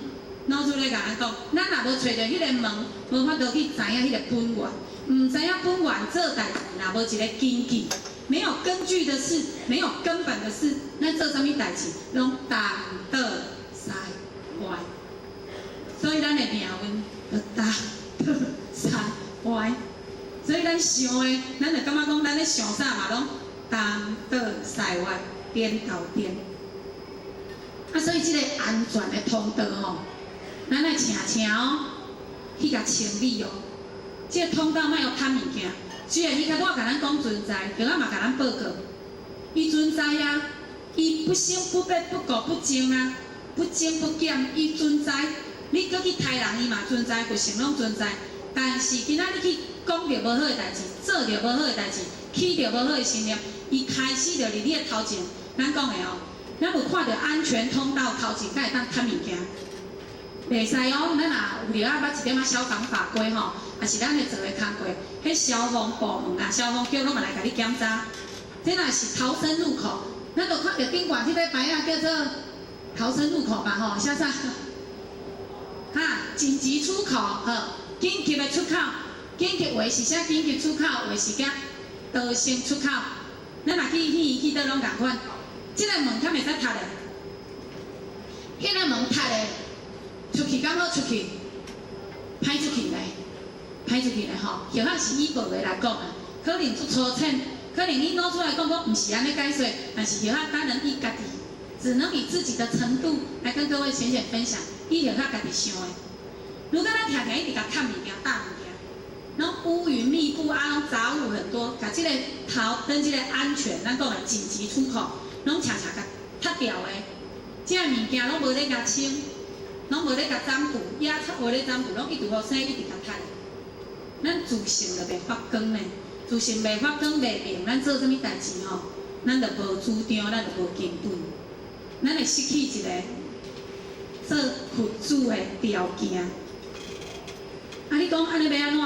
老師咧共咱講，咱若無揣著彼個門，無法度去知影彼個本源，毋知影本源做代誌，若無一個根據，沒有根據的事，沒有根本的事，咱做啥物代誌，攏東倒西歪。所以咱的命運就東倒西歪。所以咱想的，咱就感覺講，咱咧想啥嘛，攏東倒西歪，顛倒顛。啊，所以這個安全的通道吼，咱愛請請哦，去共清理哦。這個通道莫予貪物件，雖然伊較早共咱講存在，著仔嘛共咱報告，伊存在啊，伊不生不滅不垢不淨啊，不增不減，伊存在。你閣去刣人，伊嘛存在，佛性攏存在。但是今仔你去講著無好的代誌，做著無好的代誌，起著無好的心念，伊開始就佇你的頭前，咱講的哦。咱有看著安全通道頭前，敢會當刣物件？袂使哦。咱若有著啊捌一點仔消防法規吼，抑是咱咧做的工課，彼消防部門啊、消防局攏嘛來共你檢查。這若是逃生入口，咱就看著頂懸彼個牌仔叫做逃生入口吧吼，寫啥？哈，緊急出口，好，緊急的出口，緊急話是寫緊急出口，話是寫逃生出口。咱若去戲院去佗攏仝款。這個門敢會使踢的？彼個門踢的，出去敢好出去？歹出去咧，歹出去咧吼。或者是以報的來講啊，可能足粗淺，可能你攞出來講講，毋是按呢解說，但是或者當然伊家己，只能以自己的程度來跟各位淺顯分享，伊或者家己想的。如果咱定定一直共刣物件、搭物件，攏烏雲密布啊，攏雜物很多，共這個頭跟這個安全，咱講的緊急出口，攏常常共踢掉的，這个物件攏無咧共清，攏無咧共斬除，野草無咧斬除，攏一直予生，一直共踢。咱自性就袂發光呢，自性袂發光袂明，咱做啥物代誌吼，咱就無主張，咱就無根本，咱會失去一個做佛子的條件。啊，你講按呢欲按怎？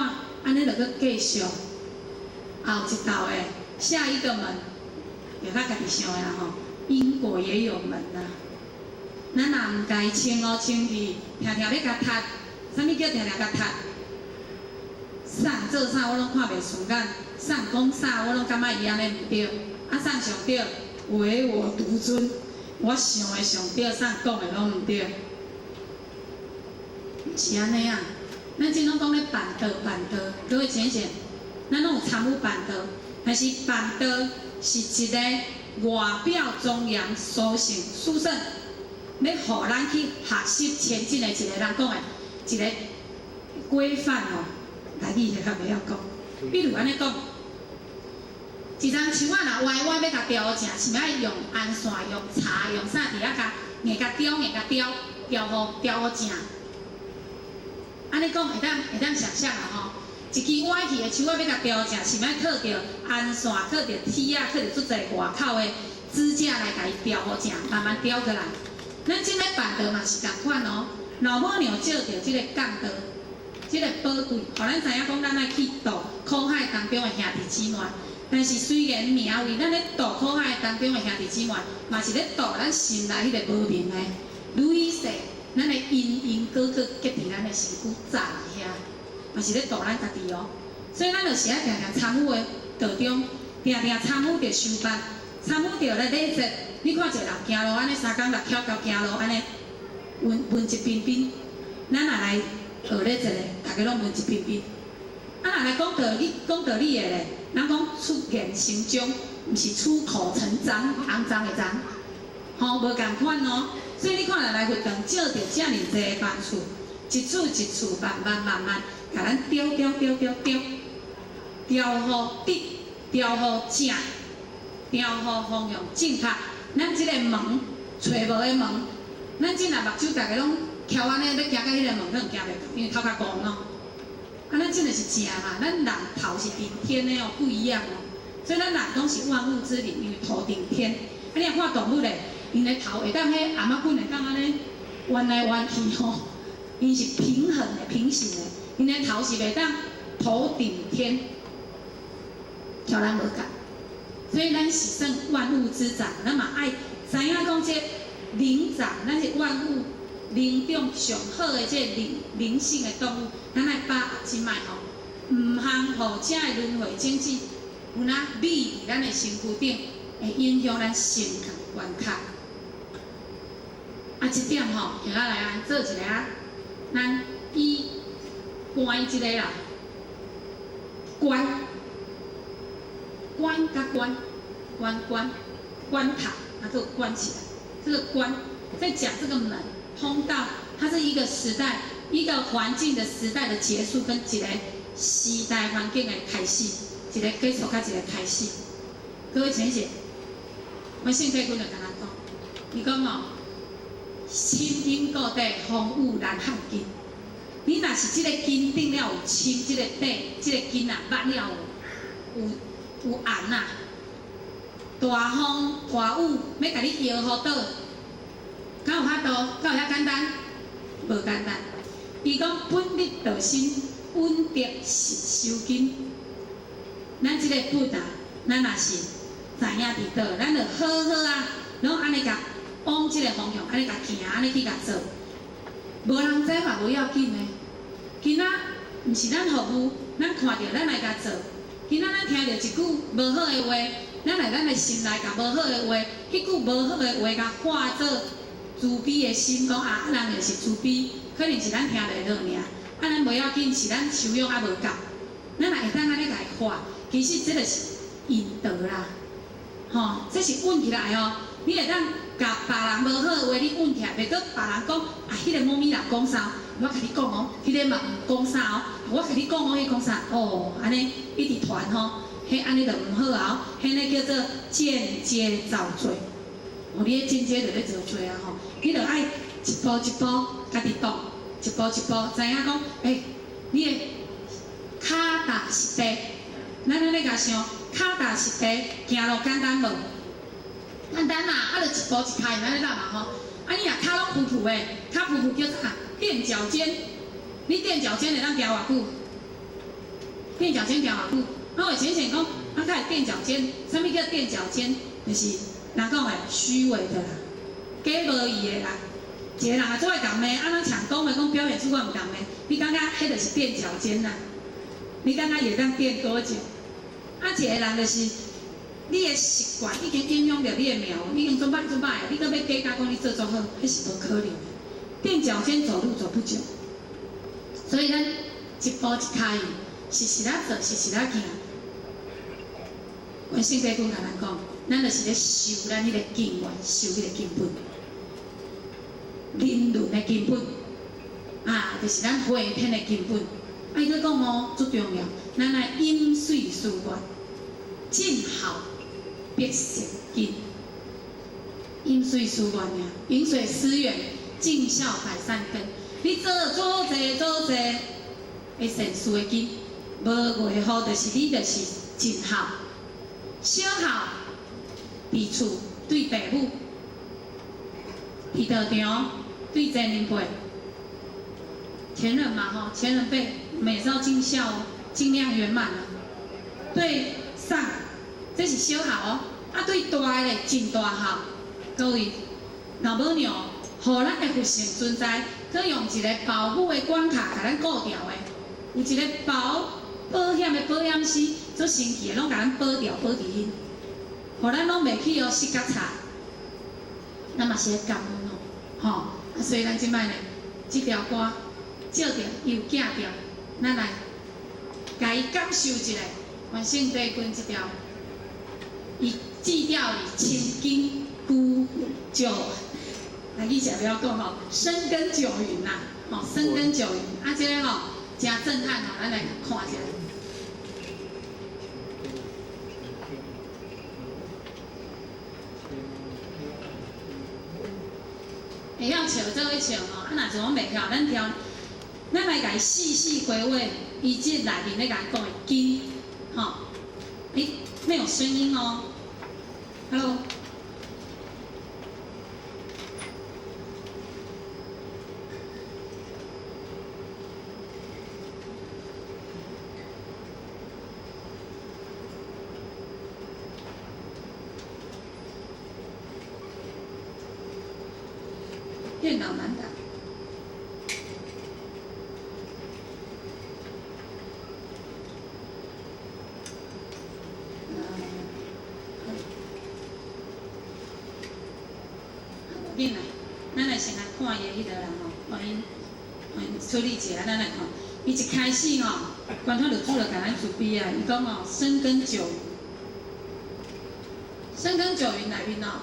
按呢就閣繼續後一道的下一個門，就較家己想的啦吼。因果也有門啦。咱若毋共伊清哦清去，定定欲共踢，啥物叫定定共踢？啥做啥我攏看袂順眼，啥講啥我攏感覺伊按呢毋對，啊啥上對，唯我獨尊，我想的上對，啥講的攏毋對，毋是按呢啊。咱這攏講咧辦道辦道，各位淺顯，咱攏有參與辦道，但是辦道是一個外表莊嚴、殊勝、殊勝，欲予咱去學習前進的一個人講的一個規範哦。台語就較袂曉講，比如按呢講，一叢樹仔若歪歪欲共調正，是毋愛用紅線、用柴、用啥佇遐共硬共雕、硬共雕，調予調予正。按呢講會當想像啦吼，一支歪去的樹仔欲共調正，是毋愛靠著紅線、靠著鐵仔、靠著足濟外口的支架來共伊調予正，慢慢調過來。咱這个辦道嘛是仝款哦，老母娘借著這个降道。這个寶貴，予咱知影講，咱愛去度苦海當中的兄弟姊妹。但是雖然名為咱咧度苦海當中的兄弟姊妹，嘛是咧度咱心內彼個無明的累世，咱的因因果果結佇咱的身軀紮佇遐，嘛是咧度咱家己哦。所以咱就是愛定定參與的道中，定定參與著修法，參與著咧禮節。你看一個人行路按呢三工六巧巧行路按呢，文文質彬彬。咱若來學禮節咧，逐家攏文質彬彬。啊，若來講道理，講道理的咧，人講出言成章，毋是出口成髒，骯髒的髒，吼，無仝款哦。所以你看，若來佛堂借著遮爾濟的班次，一次一次，慢慢慢慢，共咱調調調調調，調予直，調予正，調予方向正確。咱這个門，揣無的門，咱這若目睭逐家攏翹按呢，欲行到彼个門，可能行袂到，因為頭較戇咯。啊，咱真的是正嘛，咱人頭是頂天的哦，不一樣哦。所以咱人攏是萬物之靈，因為頭頂天。啊，你若看動物咧，𪜶的頭會當彼頷仔棍會當按呢彎來彎去吼，𪜶是平衡的、平行的，𪜶的頭是袂當頭頂天，共咱無仝。所以咱是算萬物之長，咱嘛愛知影講這靈長，咱是萬物靈中上好的這靈靈性的動物，咱愛把握這擺吼，毋通予這个輪迴種子有哪覕佇咱的身軀頂，會影響咱心肝關卡。啊，這點吼，下來按做一个啊，咱以關這个啦，關關佮關，關關關卡，啊，這個關起來，這個關在講這個門通道，它是一個時代、一個環境的時代的結束，跟一個時代環境的開始，一個結束佮一個開始。各位請寫，阮聖體君就共咱講，伊講哦，深因固底，風雨難撼根。你若是這個根頂了有深，這個底，這個根啊，捌了有有有紅啊，大風大雨欲共你搖予倒，敢有法度？敢有遐簡單？無簡單。伊講本立道心，穩得實修根。咱這個本啊，咱若是知影佇佗，咱就好好啊，攏按呢共往這個方向，按呢共行，按呢去共做。無人知嘛無要緊的。今仔毋是咱服務，咱看著咱來共做。今仔咱聽著一句無好的話，咱來咱的心內共無好的話，彼句無好的話共化做慈悲的心，講啊，人就是慈悲，可能是咱聽袂落爾，啊，咱無要緊，是咱修養猶無夠，咱若會當按呢共伊化，其實這就是引導啦，吼，這是穩起來哦。你會當共別人無好的話，你穩起來，袂閣別人講啊，彼个某咪人講啥？我共你講哦，彼个嘛毋講啥哦，我共你講哦，彼講啥？哦，按呢一直傳吼，彼按呢就毋好啊，彼呢叫做間接造罪。哦，你彼間接就咧造罪啊吼，你著愛一步一步家己動，一步一步知影講，欸，你的跤踏實地，咱按呢共想，跤踏實地行路簡單無？簡單啦，啊，就一步一跤按呢啦嘛吼。啊，你若跤攏浮浮的，跤浮浮叫啥？踮腳尖，你踮腳尖會當行偌久？踮腳尖行偌久？啊，我淺淺講，啊，較會踮腳尖，啥物叫踮腳尖？就是人講的虛偽的啦，假無義的啦。一個人啊，做愛共罵，啊，咱搶講的講表現出我毋共罵，你感覺彼就是踮腳尖啦？你感覺伊會當踮多久？啊，一個人就是你的習慣已經影響著你的命，已經做歹做歹，你閣欲假假講你做足好，彼是無可能的。踮腳尖走路走不久，所以咱一步一跤印，實實仔做，實實仔行。阮聖體君共咱講，咱就是咧修咱彼個根源，修彼個根本，人倫的根本，啊，就是咱回天的根本。啊，伊閣講哦，足重要，咱愛飲水思源，盡孝百善根。飲水思源爾，飲水思源，盡孝百善根。你做做濟做濟的善事的根，無外乎就是你就是盡孝，小孝佇厝對父母，佇道場對前人輩，前人嘛吼，前人輩，我們也是要盡孝哦，盡量圓滿啊。對上，這是小孝哦，啊對大的咧，盡大孝。各位老母娘，予咱的佛性存在，閣用一個保護的關卡共咱顧牢的，有一個保險的保險絲，足神奇的，攏共咱保牢保佇彼，予咱攏袂去予失甲差。咱嘛是咧感恩哦，吼！啊，所以咱這擺呢，這條歌照著又寄著，咱來共伊感受一下，關聖帝君這條，伊志調是深根久久，來記者不要講吼，深耕久耘啦，吼，深耕久耘，啊，這个吼誠震撼吼，咱來看一下。會曉笑做伙笑吼，啊，若是講袂曉，咱挑，咱來共伊細細回味，伊這內面咧共咱講的經，吼，欸，沒有聲音哦，Hello。電腦難打。無緊啦，咱來先來看伊的彼个人吼，互𪜶處理一下，咱來看。伊一開始吼，關天就主就共咱慈悲啊，伊講吼，深耕久耘，深耕久耘內面吼。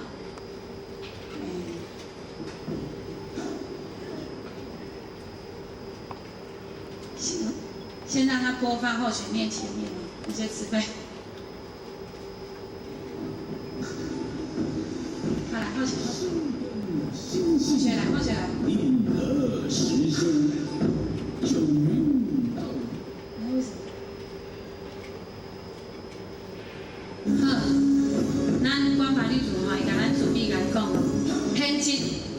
行，先讓它播放，後續念前面哦，有些慈悲。好來，後續，後續來，後續來。寧可實修，久耘道。為什麼？好，咱關懷女主吼，伊共咱慈悲共講，偏執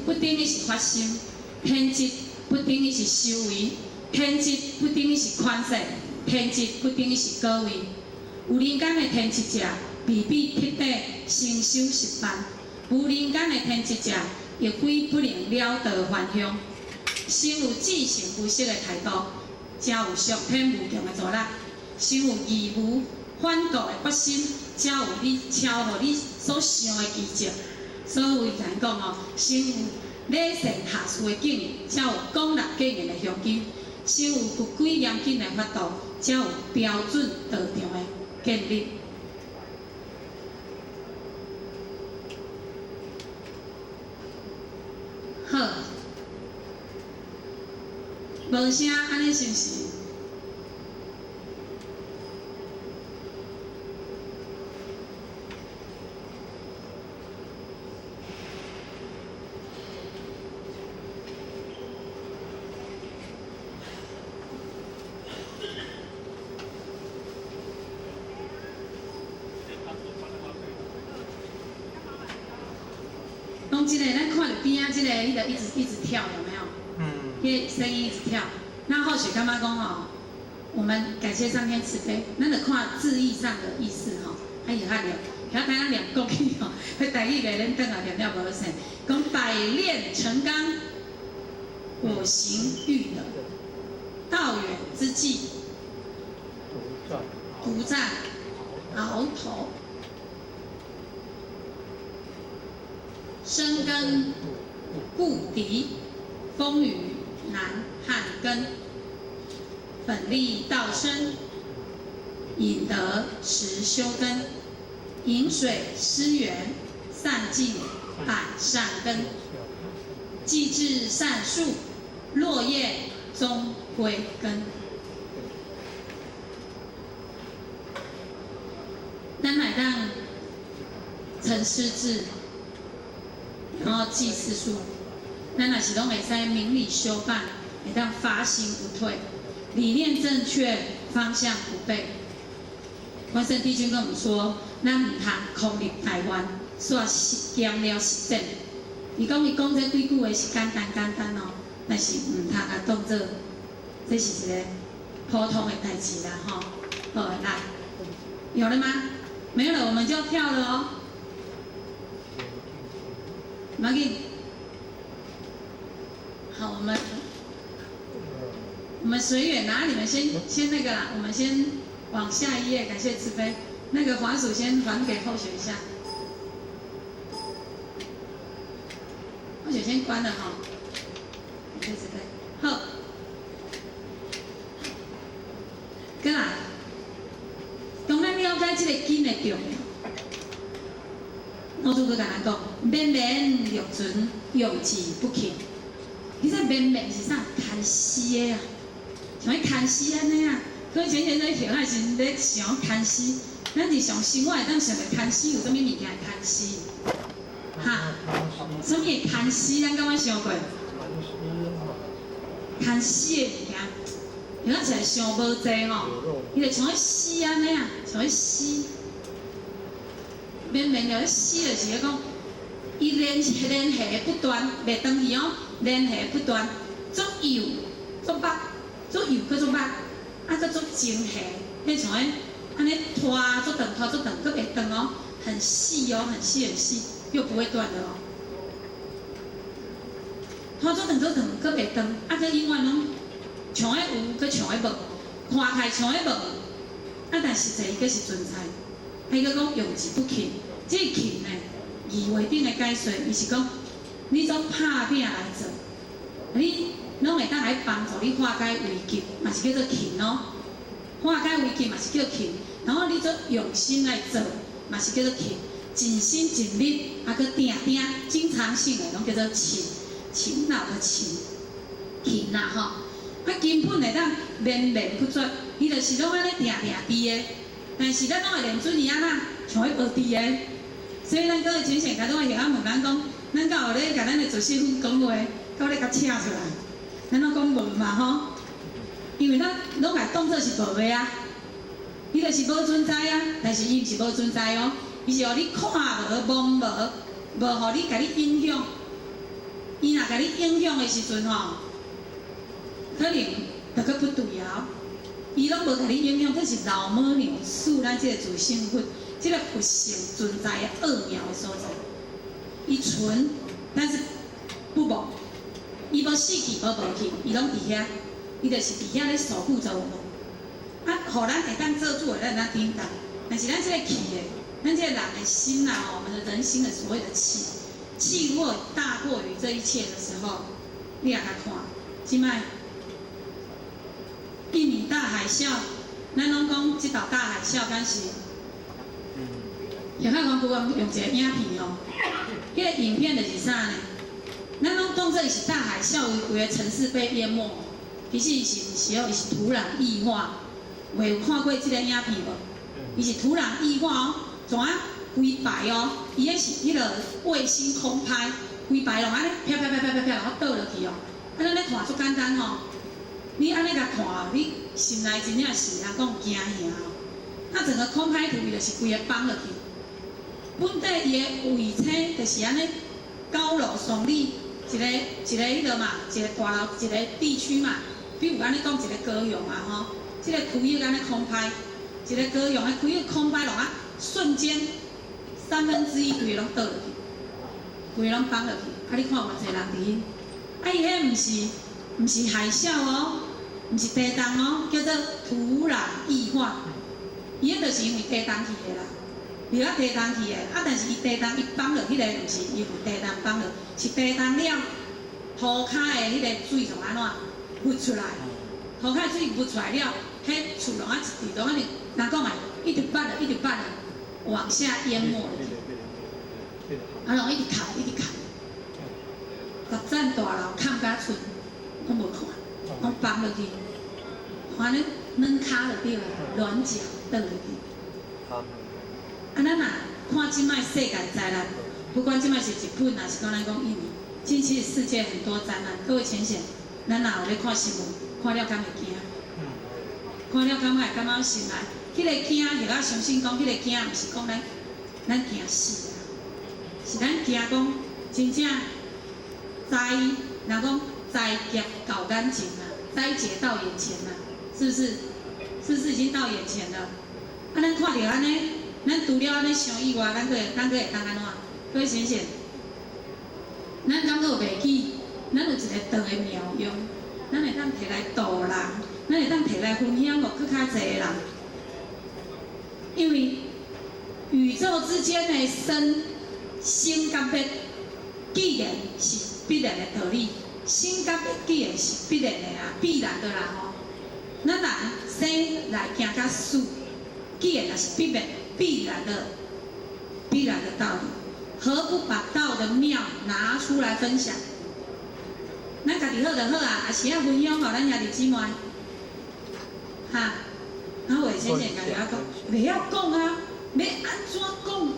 不等於是發心，偏執不等於是修為。天職不等於是寬恕，天職不等於是果位。有人間的天職者，未必徹底成修十萬；無人間的天職者，亦非不能了道還鄉。先有至誠無息的態度，才有上天無窮的助力；先有義無反顧的決心，才有你超乎你所想的奇蹟。所以咱講哦，先有禮善下士的敬意，才有廣納建言的胸襟。先有佛規嚴謹的法度，才有標準道場的建立。好，無聲，按呢是毋是？講這個，咱看著邊仔這個，彼個一直一直跳，有沒有？嗯。彼個聲音一直跳。那後續感覺講吼，我們感謝上天慈悲，咱就看字義上的意思吼，啊會曉念，曉聽咱念國語吼，彼台語袂免轉來念了無好勢。講百煉成鋼，我行欲得，道遠之際，獨占鰲頭。深耕故敵，風雨難撼根。本立道深，引得實修根。飲水思源，散盡百善根。既至善樹，落葉終歸根。咱來當陳師智。然後記事書，咱若是攏會使明理修辦，會當發心不退，理念正確，方向不悖。關聖帝君跟我們說，咱毋通空立台灣，煞實兼了實踐。伊講伊講這幾句話是簡單簡單哦，但是毋通共當做這是一个普通的代誌啦，吼。好，來，有了嗎？沒有了，我們就跳了哦。馬緊。好，我們隨緣啊，你們先那個啦，我們先往下一頁，感謝慈悲。那個滑鼠先還給後學一下，後學先關了哈，感謝慈悲。好，過來，當咱了解這個經的重要，老祖閣共咱講，綿綿六存，用之不竭。你這綿綿是啥？牽絲的啊，像彼牽絲按呢啊。所以前前在學的時陣咧想牽絲，咱日常生活會當想著牽絲有啥物物件會牽絲？哈？啥物會牽絲？咱敢捌想過？牽絲的物件，有影起來想無濟吼，伊就像彼絲按呢啊，像彼絲，綿綿的彼絲就是咧講，伊連連續不斷，袂斷去哦，連續不斷，足幼、足密、足幼閣足密，啊閣足精細，彼像彼按呢拖足長、拖足長，閣袂斷哦，很細哦，很細很細，又不會斷的哦。拖足長足長，閣袂斷，啊閣永遠攏像彼有，閣像彼無，看起來像彼無，啊但實際伊閣是存在。啊伊閣講用之不勤，這個勤呢，字彙頂的解說，伊是講你做拍拚來做，你攏會當來幫助你化解危機，嘛是叫做勤哦。化解危機嘛是叫勤，然後你做用心來做，嘛是叫做勤，盡心盡力，啊，閣定定經常性的，攏叫做勤，勤勞的勤，勤啦吼。啊，根本會當綿綿不絕，伊就是攏按呢定定佇的，但是咱攏會認準伊按怎，像彼無佇的。所以咱各位淺顯，共拄仔下問咱講，咱敢有咧共咱的祖師父講話，敢有咧共請出來？咱攏講無嘛吼，因為咱攏共當做是無的啊，伊就是無存在啊，但是伊毋是無存在哦，伊是予你看無、摸無，無予你共你影響。伊若共你影響的時陣吼，可能就閣不對啊。伊攏無共你影響，這是老母娘賜咱這個自性佛，這個佛性存在的奧妙的所在。伊存，但是不無，伊無死去，無無去，伊攏佇遐，伊就是佇遐咧守護著我們。啊，予咱會當做主的，咱會當頂當。但是咱這個氣的，咱這個人的心啊，我們的人心的所謂的氣，氣如果大過於這一切的時候，你也來看，這擺印尼大海嘯，咱攏講這道大海嘯敢是？葉漢光國用一個影片哦，彼個影片就是啥呢？咱攏當做伊是大海嘯，規個城市被淹沒，其實伊是毋是哦？伊是土壤液化。有看過這個影片無？伊是土壤液化哦，怎啊規排哦？伊彼是彼個衛星空拍，規排攏按呢啪啪啪啪啪啪，然後倒落去哦。啊，咱咧看足簡單吼，你按呢共看，你心內真正是人講驚嚇哦。啊，整個空拍圖伊就是規个放落去。本底伊的衛星就是按呢高樓聳立，一個一個彼個嘛，一個大樓，一個地區嘛。比如按呢講一個高雄啊吼，這個區域按呢空拍，一個高雄的區域空拍落啊，瞬間1/3規个攏倒落去，規個攏放落去。啊，你看偌濟人佇彼，啊，伊彼毋是海嘯哦，毋是地動哦，叫做土壤液化。伊彼就是因為地動去的啦，伊啊地動去的，啊，但是伊地動伊放落彼個毋是因為地動放落，是地動了，塗跤的彼個水從按怎噴出來，塗跤的水噴出來了，彼厝攏啊一直攏按呢，人講的，一直捌落，一直捌落，往下淹沒落去，啊，攏一直崁，一直崁，10層大樓崁甲賰，攏無看，攏放落去，按呢軟跤就對啦，軟腳倒落去。啊，咱若看這擺世界災難，不管這擺是日本，還是講咱講印尼，近期世界很多災難，各位淺顯，咱若有咧看新聞，看了敢會驚？看了感覺會感覺心內，彼個驚，或者相信講，彼個驚，毋是講咱驚死啊，是咱驚講真正災，人講災劫到眼前啊。災劫到眼前啦，是不是？是不是已經到眼前了？啊，咱看著按呢，咱除了按呢想以外，咱閣會當按怎？各位淺顯，咱敢閣有袂記？咱有一個道的妙用，咱會當提來度人，咱會當提來分享予閣較濟的人。因為宇宙之間的生生佮滅，既然是必然的道理，生佮滅既然是必然的啊，必然的啦吼。咱人生來行甲死，既然也是必然的道理，何不把道的妙拿出來分享？咱家己好就好啊，也是愛分享予咱兄弟姊妹，哈。啊，話先生家己愛講，袂曉講啊，欲按怎講？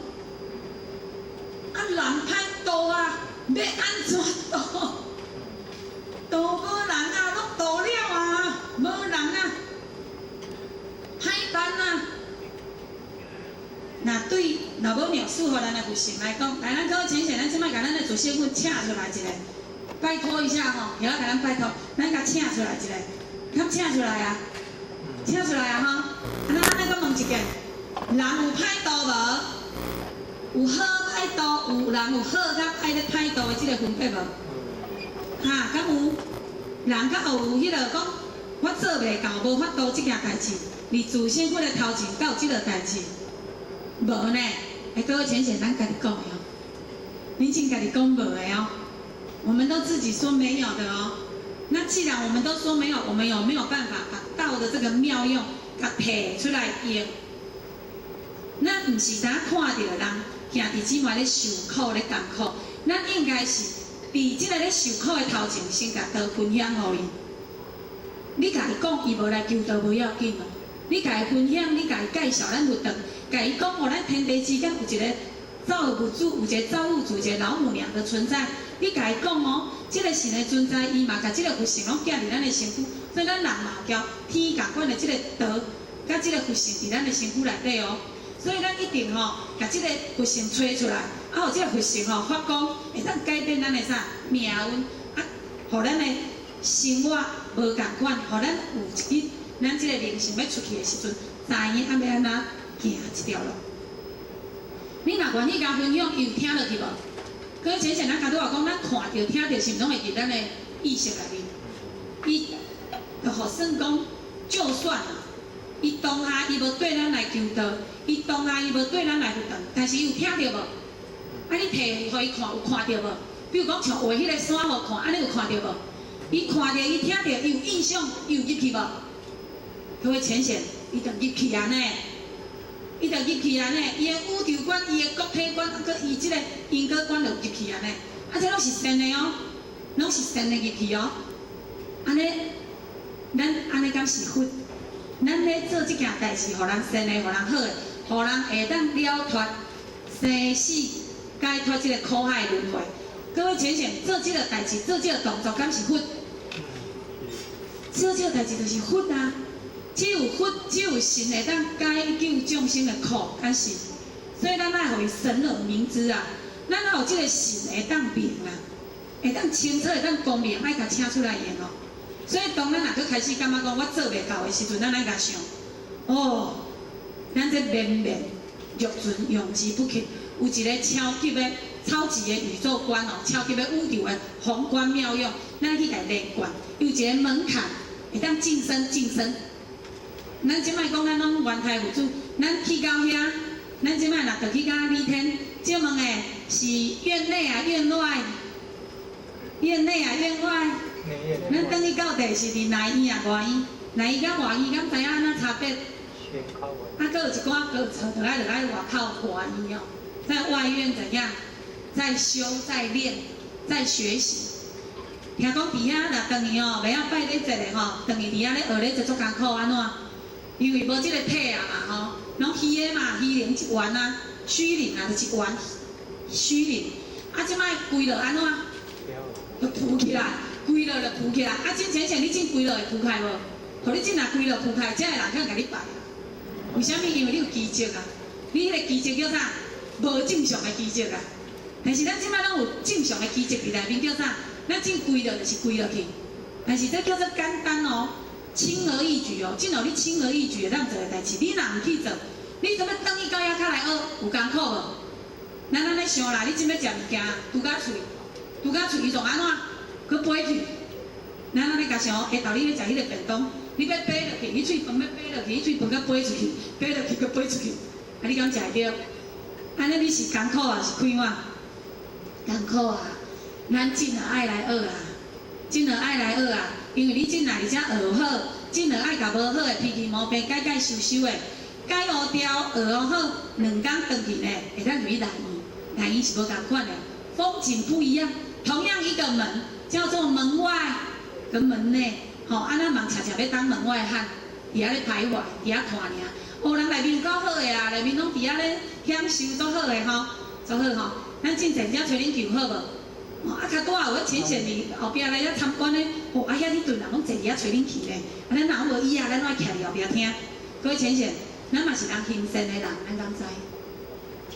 啊，人歹度啊，欲按怎度？度無人啊，攏度了啊，無人啊，歹辦啊。若對老母娘賜予咱的佛性來講，來，咱各位淺顯，咱這擺共咱的自性佛請出來一下，拜託一下吼，曉共咱拜託，咱共請出來一下，敢請出來啊？請出來啊吼！啊，咱按呢閣問一個，人有歹度無？有好歹度，有人有好佮歹咧歹度的這个分別無？哈，敢有？人較有彼个講，我做袂到，無法度這件代誌，佇自性佛的頭前，敢有這个代誌？無呢？欸，各位淺顯，咱家己講的哦，恁真家己講無的哦，我們都自己說沒有的哦。那既然我們都說沒有，我們有沒有辦法把道的這個妙用，共提出來用？咱毋是單看著人兄弟姊妹咧受苦咧艱苦，咱應該是佇這個咧受苦的頭前，先共道分享予伊。你共伊講，伊無來求道無要緊哦。你共伊分享，你共伊介紹咱佛堂，共伊講哦，咱天地之間有一個造物主，有一個造物主，一個老母娘的存在。你共伊講哦，這個神的存在，伊嘛共這個佛性攏寄佇咱的身軀，所以咱人嘛有交天仝款的這個道，佮這個佛性佇咱的身軀內底哦。所以咱一定吼，共這個佛性揣出來，啊，予這個佛性吼發光，會當改變咱的啥命運，啊，予咱的生活無仝款，予咱有一日，咱這個靈性欲出去的時陣，知影啊欲按怎行這條路。你若願意共分享，伊有聽落去無？各位淺顯，咱拄仔講，咱看著、聽著，是毋攏會佇咱的意識內面？伊就予算講，就算啊，伊當下伊無對咱來求道，伊當下伊無對咱來佛堂，但是伊有聽著無？啊，你提予伊看，有看著無？比如講像畫彼个山予看，按呢有看著無？伊看著，伊聽著，伊有印象，伊有入去無？各位淺顯，伊就入去啊呢。伊就入去啊呢，伊的宇宙觀、伊的國體觀，啊，閣伊這个因果觀就入去啊呢。啊，這攏是善的哦，攏是善的入去哦。按呢，咱按呢敢是佛？咱咧做這件代誌，予人善的，予人好的，予人會當了脫生死，解脫這个苦海輪迴。各位淺顯，做這个代誌，做這个動作，敢是佛？做這个代誌就是佛啊！只有佛，只有神會當解救眾生的苦，敢是？所以咱愛予伊神而明之啊！咱愛予這个神會當明啊，會當清楚，會當光明，愛共請出來用哦。所以當咱若閣開始感覺講我做袂到的時陣，咱愛共想，哦，咱這綿綿欲盡用之不竭，有一个超級的、超級的宇宙觀哦，超級的宇宙的宏觀妙用，咱去共連貫，有一个門檻，會當晉升晉升。咱這擺講咱攏元胎佛祖，咱去到遐，咱這擺若著去到李天，借問的是院內啊，院外？院內啊，院外？咱轉去到底是佇內院啊，外院？內院佮外院敢知影按怎差別？啊，閣有一寡閣錯，就愛就愛外口外院哦，在外院怎樣？在修，在練，在學習。聽講佇遐若轉去哦，袂曉拜禮節的吼，轉去佇遐咧學咧做足艱苦按怎？因為無這个體啊嘛吼，攏虛的嘛，虛靈一元啊，虛靈啊，就是一元虛靈。啊，這擺歸落按怎？就浮起來，歸落就浮起來。啊，真淺顯，你真歸落會浮開無？予你真若歸落浮開，遮的人可能共你拜。為啥物？因為你有奇蹟啊！你彼个奇蹟叫啥？無正常的奇蹟啊！但是咱這擺攏有正常的奇蹟佇內面叫啥？咱真歸落就是歸落去，但是這叫做簡單哦，輕而易舉哦，這若你輕而易舉會當做的代誌，你若毋去做，你怎欲轉去到遐較來學有艱苦無？咱按呢想啦，你真欲食物件，拄甲喙，拄甲喙，伊就按怎？閣飛去。咱按呢共想，下晝你欲食彼个便當，你欲掰落去，彼喙飯欲掰落去，彼喙飯閣飛出去，掰落去閣飛出去，啊，你敢食會著？按呢你是艱苦抑是快活？艱苦啊！咱真愛來學啊，真愛來學啊！因為你進來而且學好，真愛共無好的脾氣毛病改改修修的，改烏掉學好，兩工轉去呢，會當入去內院，內院是無仝款的，風景不一樣。同樣一個門，叫做門外跟門內，吼，啊，咱嘛常常欲當門外漢，佇遐咧徘徊，佇遐看爾。哦，人內面有夠好的啦，內面攏佇遐咧享受足好的吼，足好吼。咱進前才揣恁求好無？哦，啊，較拄仔有咧淺顯佇後壁來遐參觀咧，哦，啊遐一陣人攏坐佇遐吹冷氣咧，啊，咱若無椅仔，咱攏愛徛佇後壁聽。各位淺顯，咱嘛是人行善的人，咱敢知？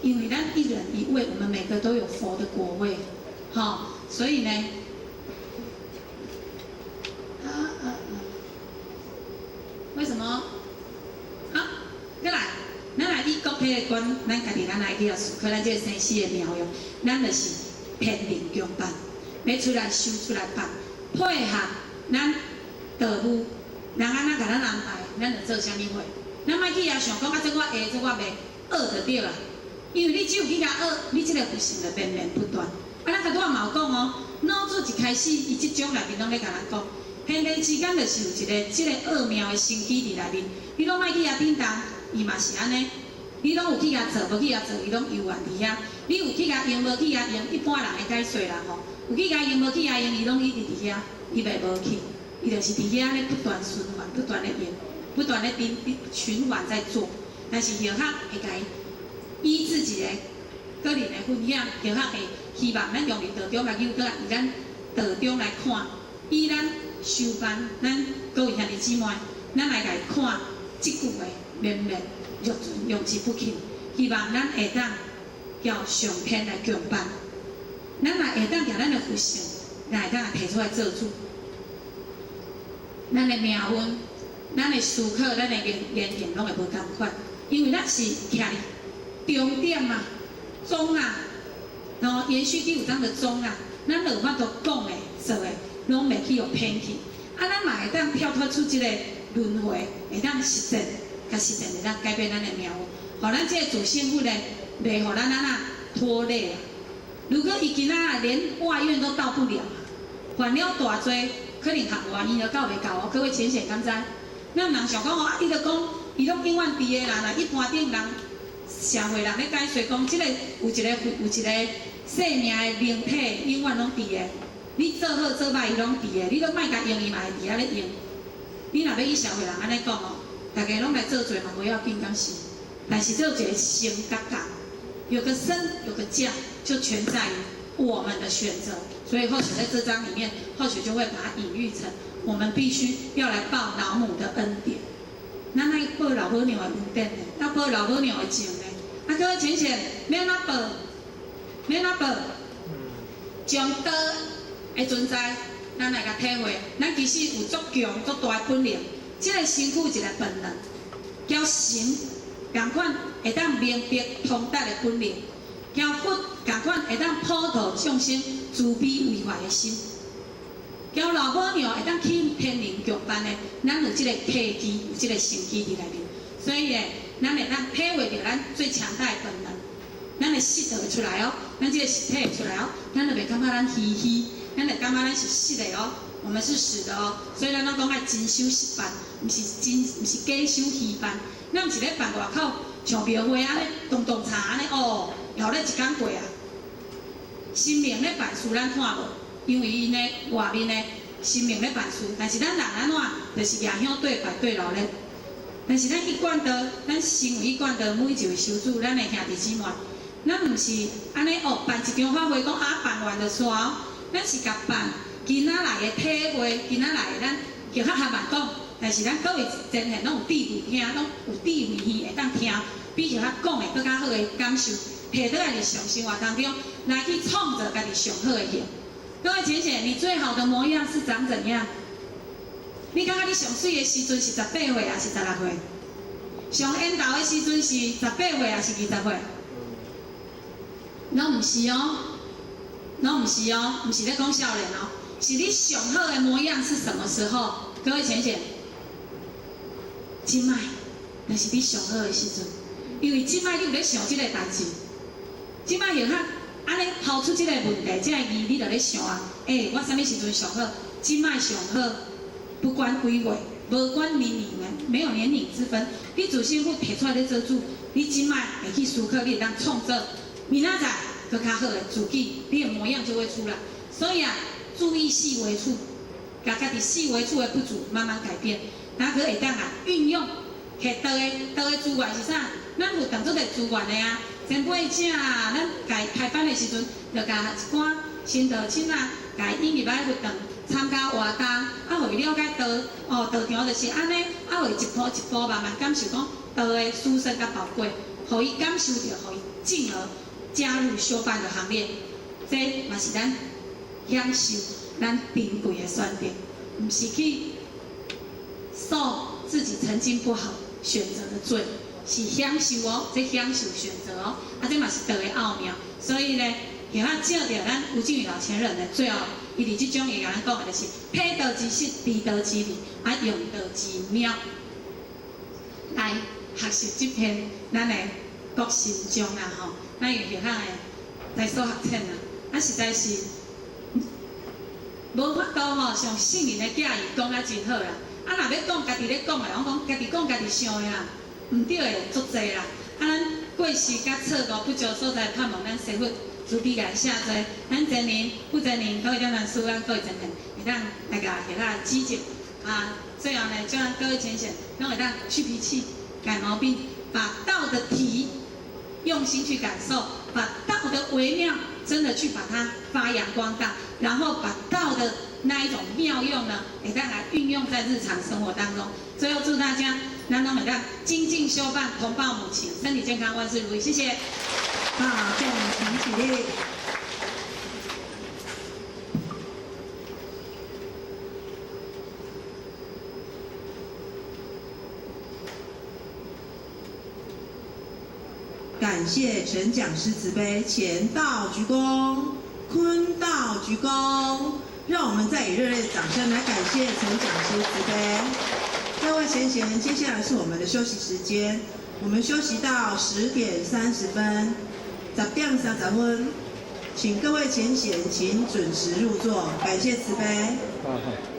因為咱一人一位，我們每個都有佛的果位，吼，所以呢，啊啊啊，為什麼？好，閣來，咱來以國體的觀，咱家己咱來去思考咱這個生死的妙用，咱就是天靈共辦，欲出來修出來辦，配合咱道務，人按怎共咱安排，咱就做啥物貨。咱莫去遐想講啊，這我會，這我袂，學就對啦。因為你只有去共學，你這個佛性就綿綿不斷。啊，咱頭拄仔嘛有講哦，老子一開始，伊這章內面攏咧共咱講，天地之間就是有一個這个奧妙的生機佇內面。你攏莫去遐叮當，伊嘛是按呢。你攏有去共做，無去共做，伊攏猶原佇遐。你有去共用，無去共用，一般人的解說啦吼。有去共用，無去共用，伊攏一直佇遐，伊袂無去，伊就是佇遐咧不斷循環，不斷咧用，不斷咧循環在做。但是後學會共伊以自己的個人的分享，後學會希望咱用佇道中來誘導，以咱道中來看，以咱修班，咱各位兄弟姊妹，咱來共伊看這句話，綿綿若存用之不竭。希望咱會當叫上天來共辦，咱若會當共咱的佛性，來會當來提出來做主，咱的命運、咱的思考、咱的言言行攏會無仝款，因為咱是徛佇終點啊、終啊，然後延續第五章的終啊，咱就有法度講的、做的，攏袂去予偏去。啊，咱嘛會當跳脫出這個輪迴，會當實踐，共實踐會當改變咱的命運，予咱這個自性佛呢，袂予咱按怎拖累啊。如果伊今仔連外院都到不了，犯了大罪，可能合外院都到袂到哦。各位淺顯敢知？咱人想講哦，啊，伊就講，伊攏永遠佇的啦。若一般頂人社會人咧解說講，這個有一個有一個生命的靈體，永遠攏佇的。你做好做歹，伊攏佇的。你攏莫共用，伊嘛會佇遐咧用。你若欲以社會人按呢講哦，逐家攏來做罪嘛，無要緊，敢是？但是這有一個生佮降，有個生有個降，就全在於我們的選擇。所以或許在這章裡面，或許就會把它隱喻成我們必須要來報老母的恩典。咱愛報老母娘的恩典呢，要報老母娘的情呢。啊，各位淺顯，欲按怎報？欲按怎報？將道的存在，咱來共體會。咱其實有足強、足大的本領。這個身軀一個本能，交神仝款會當明白通達的本領，交佛仝款會當普度眾生慈悲為懷的心，交老母娘會當去天靈共辦的，咱有這個契機，有這個心機佇內面，所以呢，咱會當體會著咱最強大的本能，咱的實就會出來哦，咱這個實體會出來哦，咱就袂感覺咱虛虛，咱就感覺咱是實的哦，我們是實的哦，所以咱攏講愛真修實辦，毋是真，毋是假修虛辦。咱毋是咧辦外口像廟會按呢，動動茶按呢哦，鬧咧一工過啊。神明咧辦事咱看無，因為𪜶的外面的神明咧辦事，但是咱人按怎，就是舉香對拜對鬧咧。但是咱一貫道，咱身為一貫道每一位修主，咱的兄弟姊妹，咱毋是按呢哦，辦一場法會講啊辦完就煞哦，咱是共辦今仔來的體會，今仔來的咱就較含慢講，但是咱各位真係攏有智慧聽，攏有智慧耳會當聽，比較講的閣較好的感受，提倒來日常生活當中來去創造家己上好的形。各位淺顯，你最好的模樣是長怎樣？你感覺你上媠的時陣是十八歲，抑是16歲？上緣投的時陣是十八歲，抑是20歲？攏毋是哦，攏毋是哦，毋是咧講少年哦，是你上好的模樣是什麼時候？各位淺淺，這擺，那是你上好的時陣，因為這擺你有咧想這個代誌，這擺用較按呢拋出這個問題，這個字你就咧想啊，欸，我啥物時陣上好？這擺上好，不管幾歲，無管年齡的，沒有年齡之分。你自身閣提出來咧做主，你這擺會去思考，你會當創造明仔載閣較好的自己，你的模樣就會出來。所以啊，注意細微處，共家己細微處的不足慢慢改變，然後閣會當啊運用學道的道的資源是啥？咱有當做個資源的啊，前輩請啊，咱共開班的時陣，就共一寡新道親啊，共引入來佛堂參加活動，啊，予伊了解道，哦，道場就是按呢，啊，予伊一步一步慢慢感受講道的殊勝佮寶貴，予伊感受著，予伊進而加入修辦的行列，這嘛是咱享受咱珍貴的選擇，毋是去受自己曾經不好選擇的罪，是享受哦，這享受選擇哦，啊，這嘛是道的奧妙。所以呢，會曉照著咱吳靜宇老前人的最後，伊佇這種會共咱講的就是體道之實，知道之理，啊，用道之妙，來學習這篇咱的國心章啊吼，咱有學校的在所學淺啊，啊實在是無法度吼，像聖人的教義講啊真好啦。啊，若欲講家己咧講的，我講家己講家己想的啦，毋對的足濟啦。啊，咱過失佮錯誤不足所在，盼望咱師父慈悲來赦罪。咱前年、負責人各位長老師，咱各位前賢，會當來共學校指正。啊，最後呢，祝咱各位前賢攏會當去脾氣、改毛病，把道的體用心去感受，把道的微妙真的去把它發揚光大，然後把道的那一種妙用呢，會當來運用在日常生活當中。最後祝大家，咱攏會當精進修辦，同報母親，身體健康，萬事如意。謝謝。大眾請起立。感謝陳講師慈悲，乾道鞠躬，坤道鞠躬。讓我們再以熱烈的掌聲來感謝陳講師慈悲。各位賢賢，接下來是我們的休息時間，我們休息到10點30分，10點30分，請各位賢賢請準時入座，感謝慈悲。好好。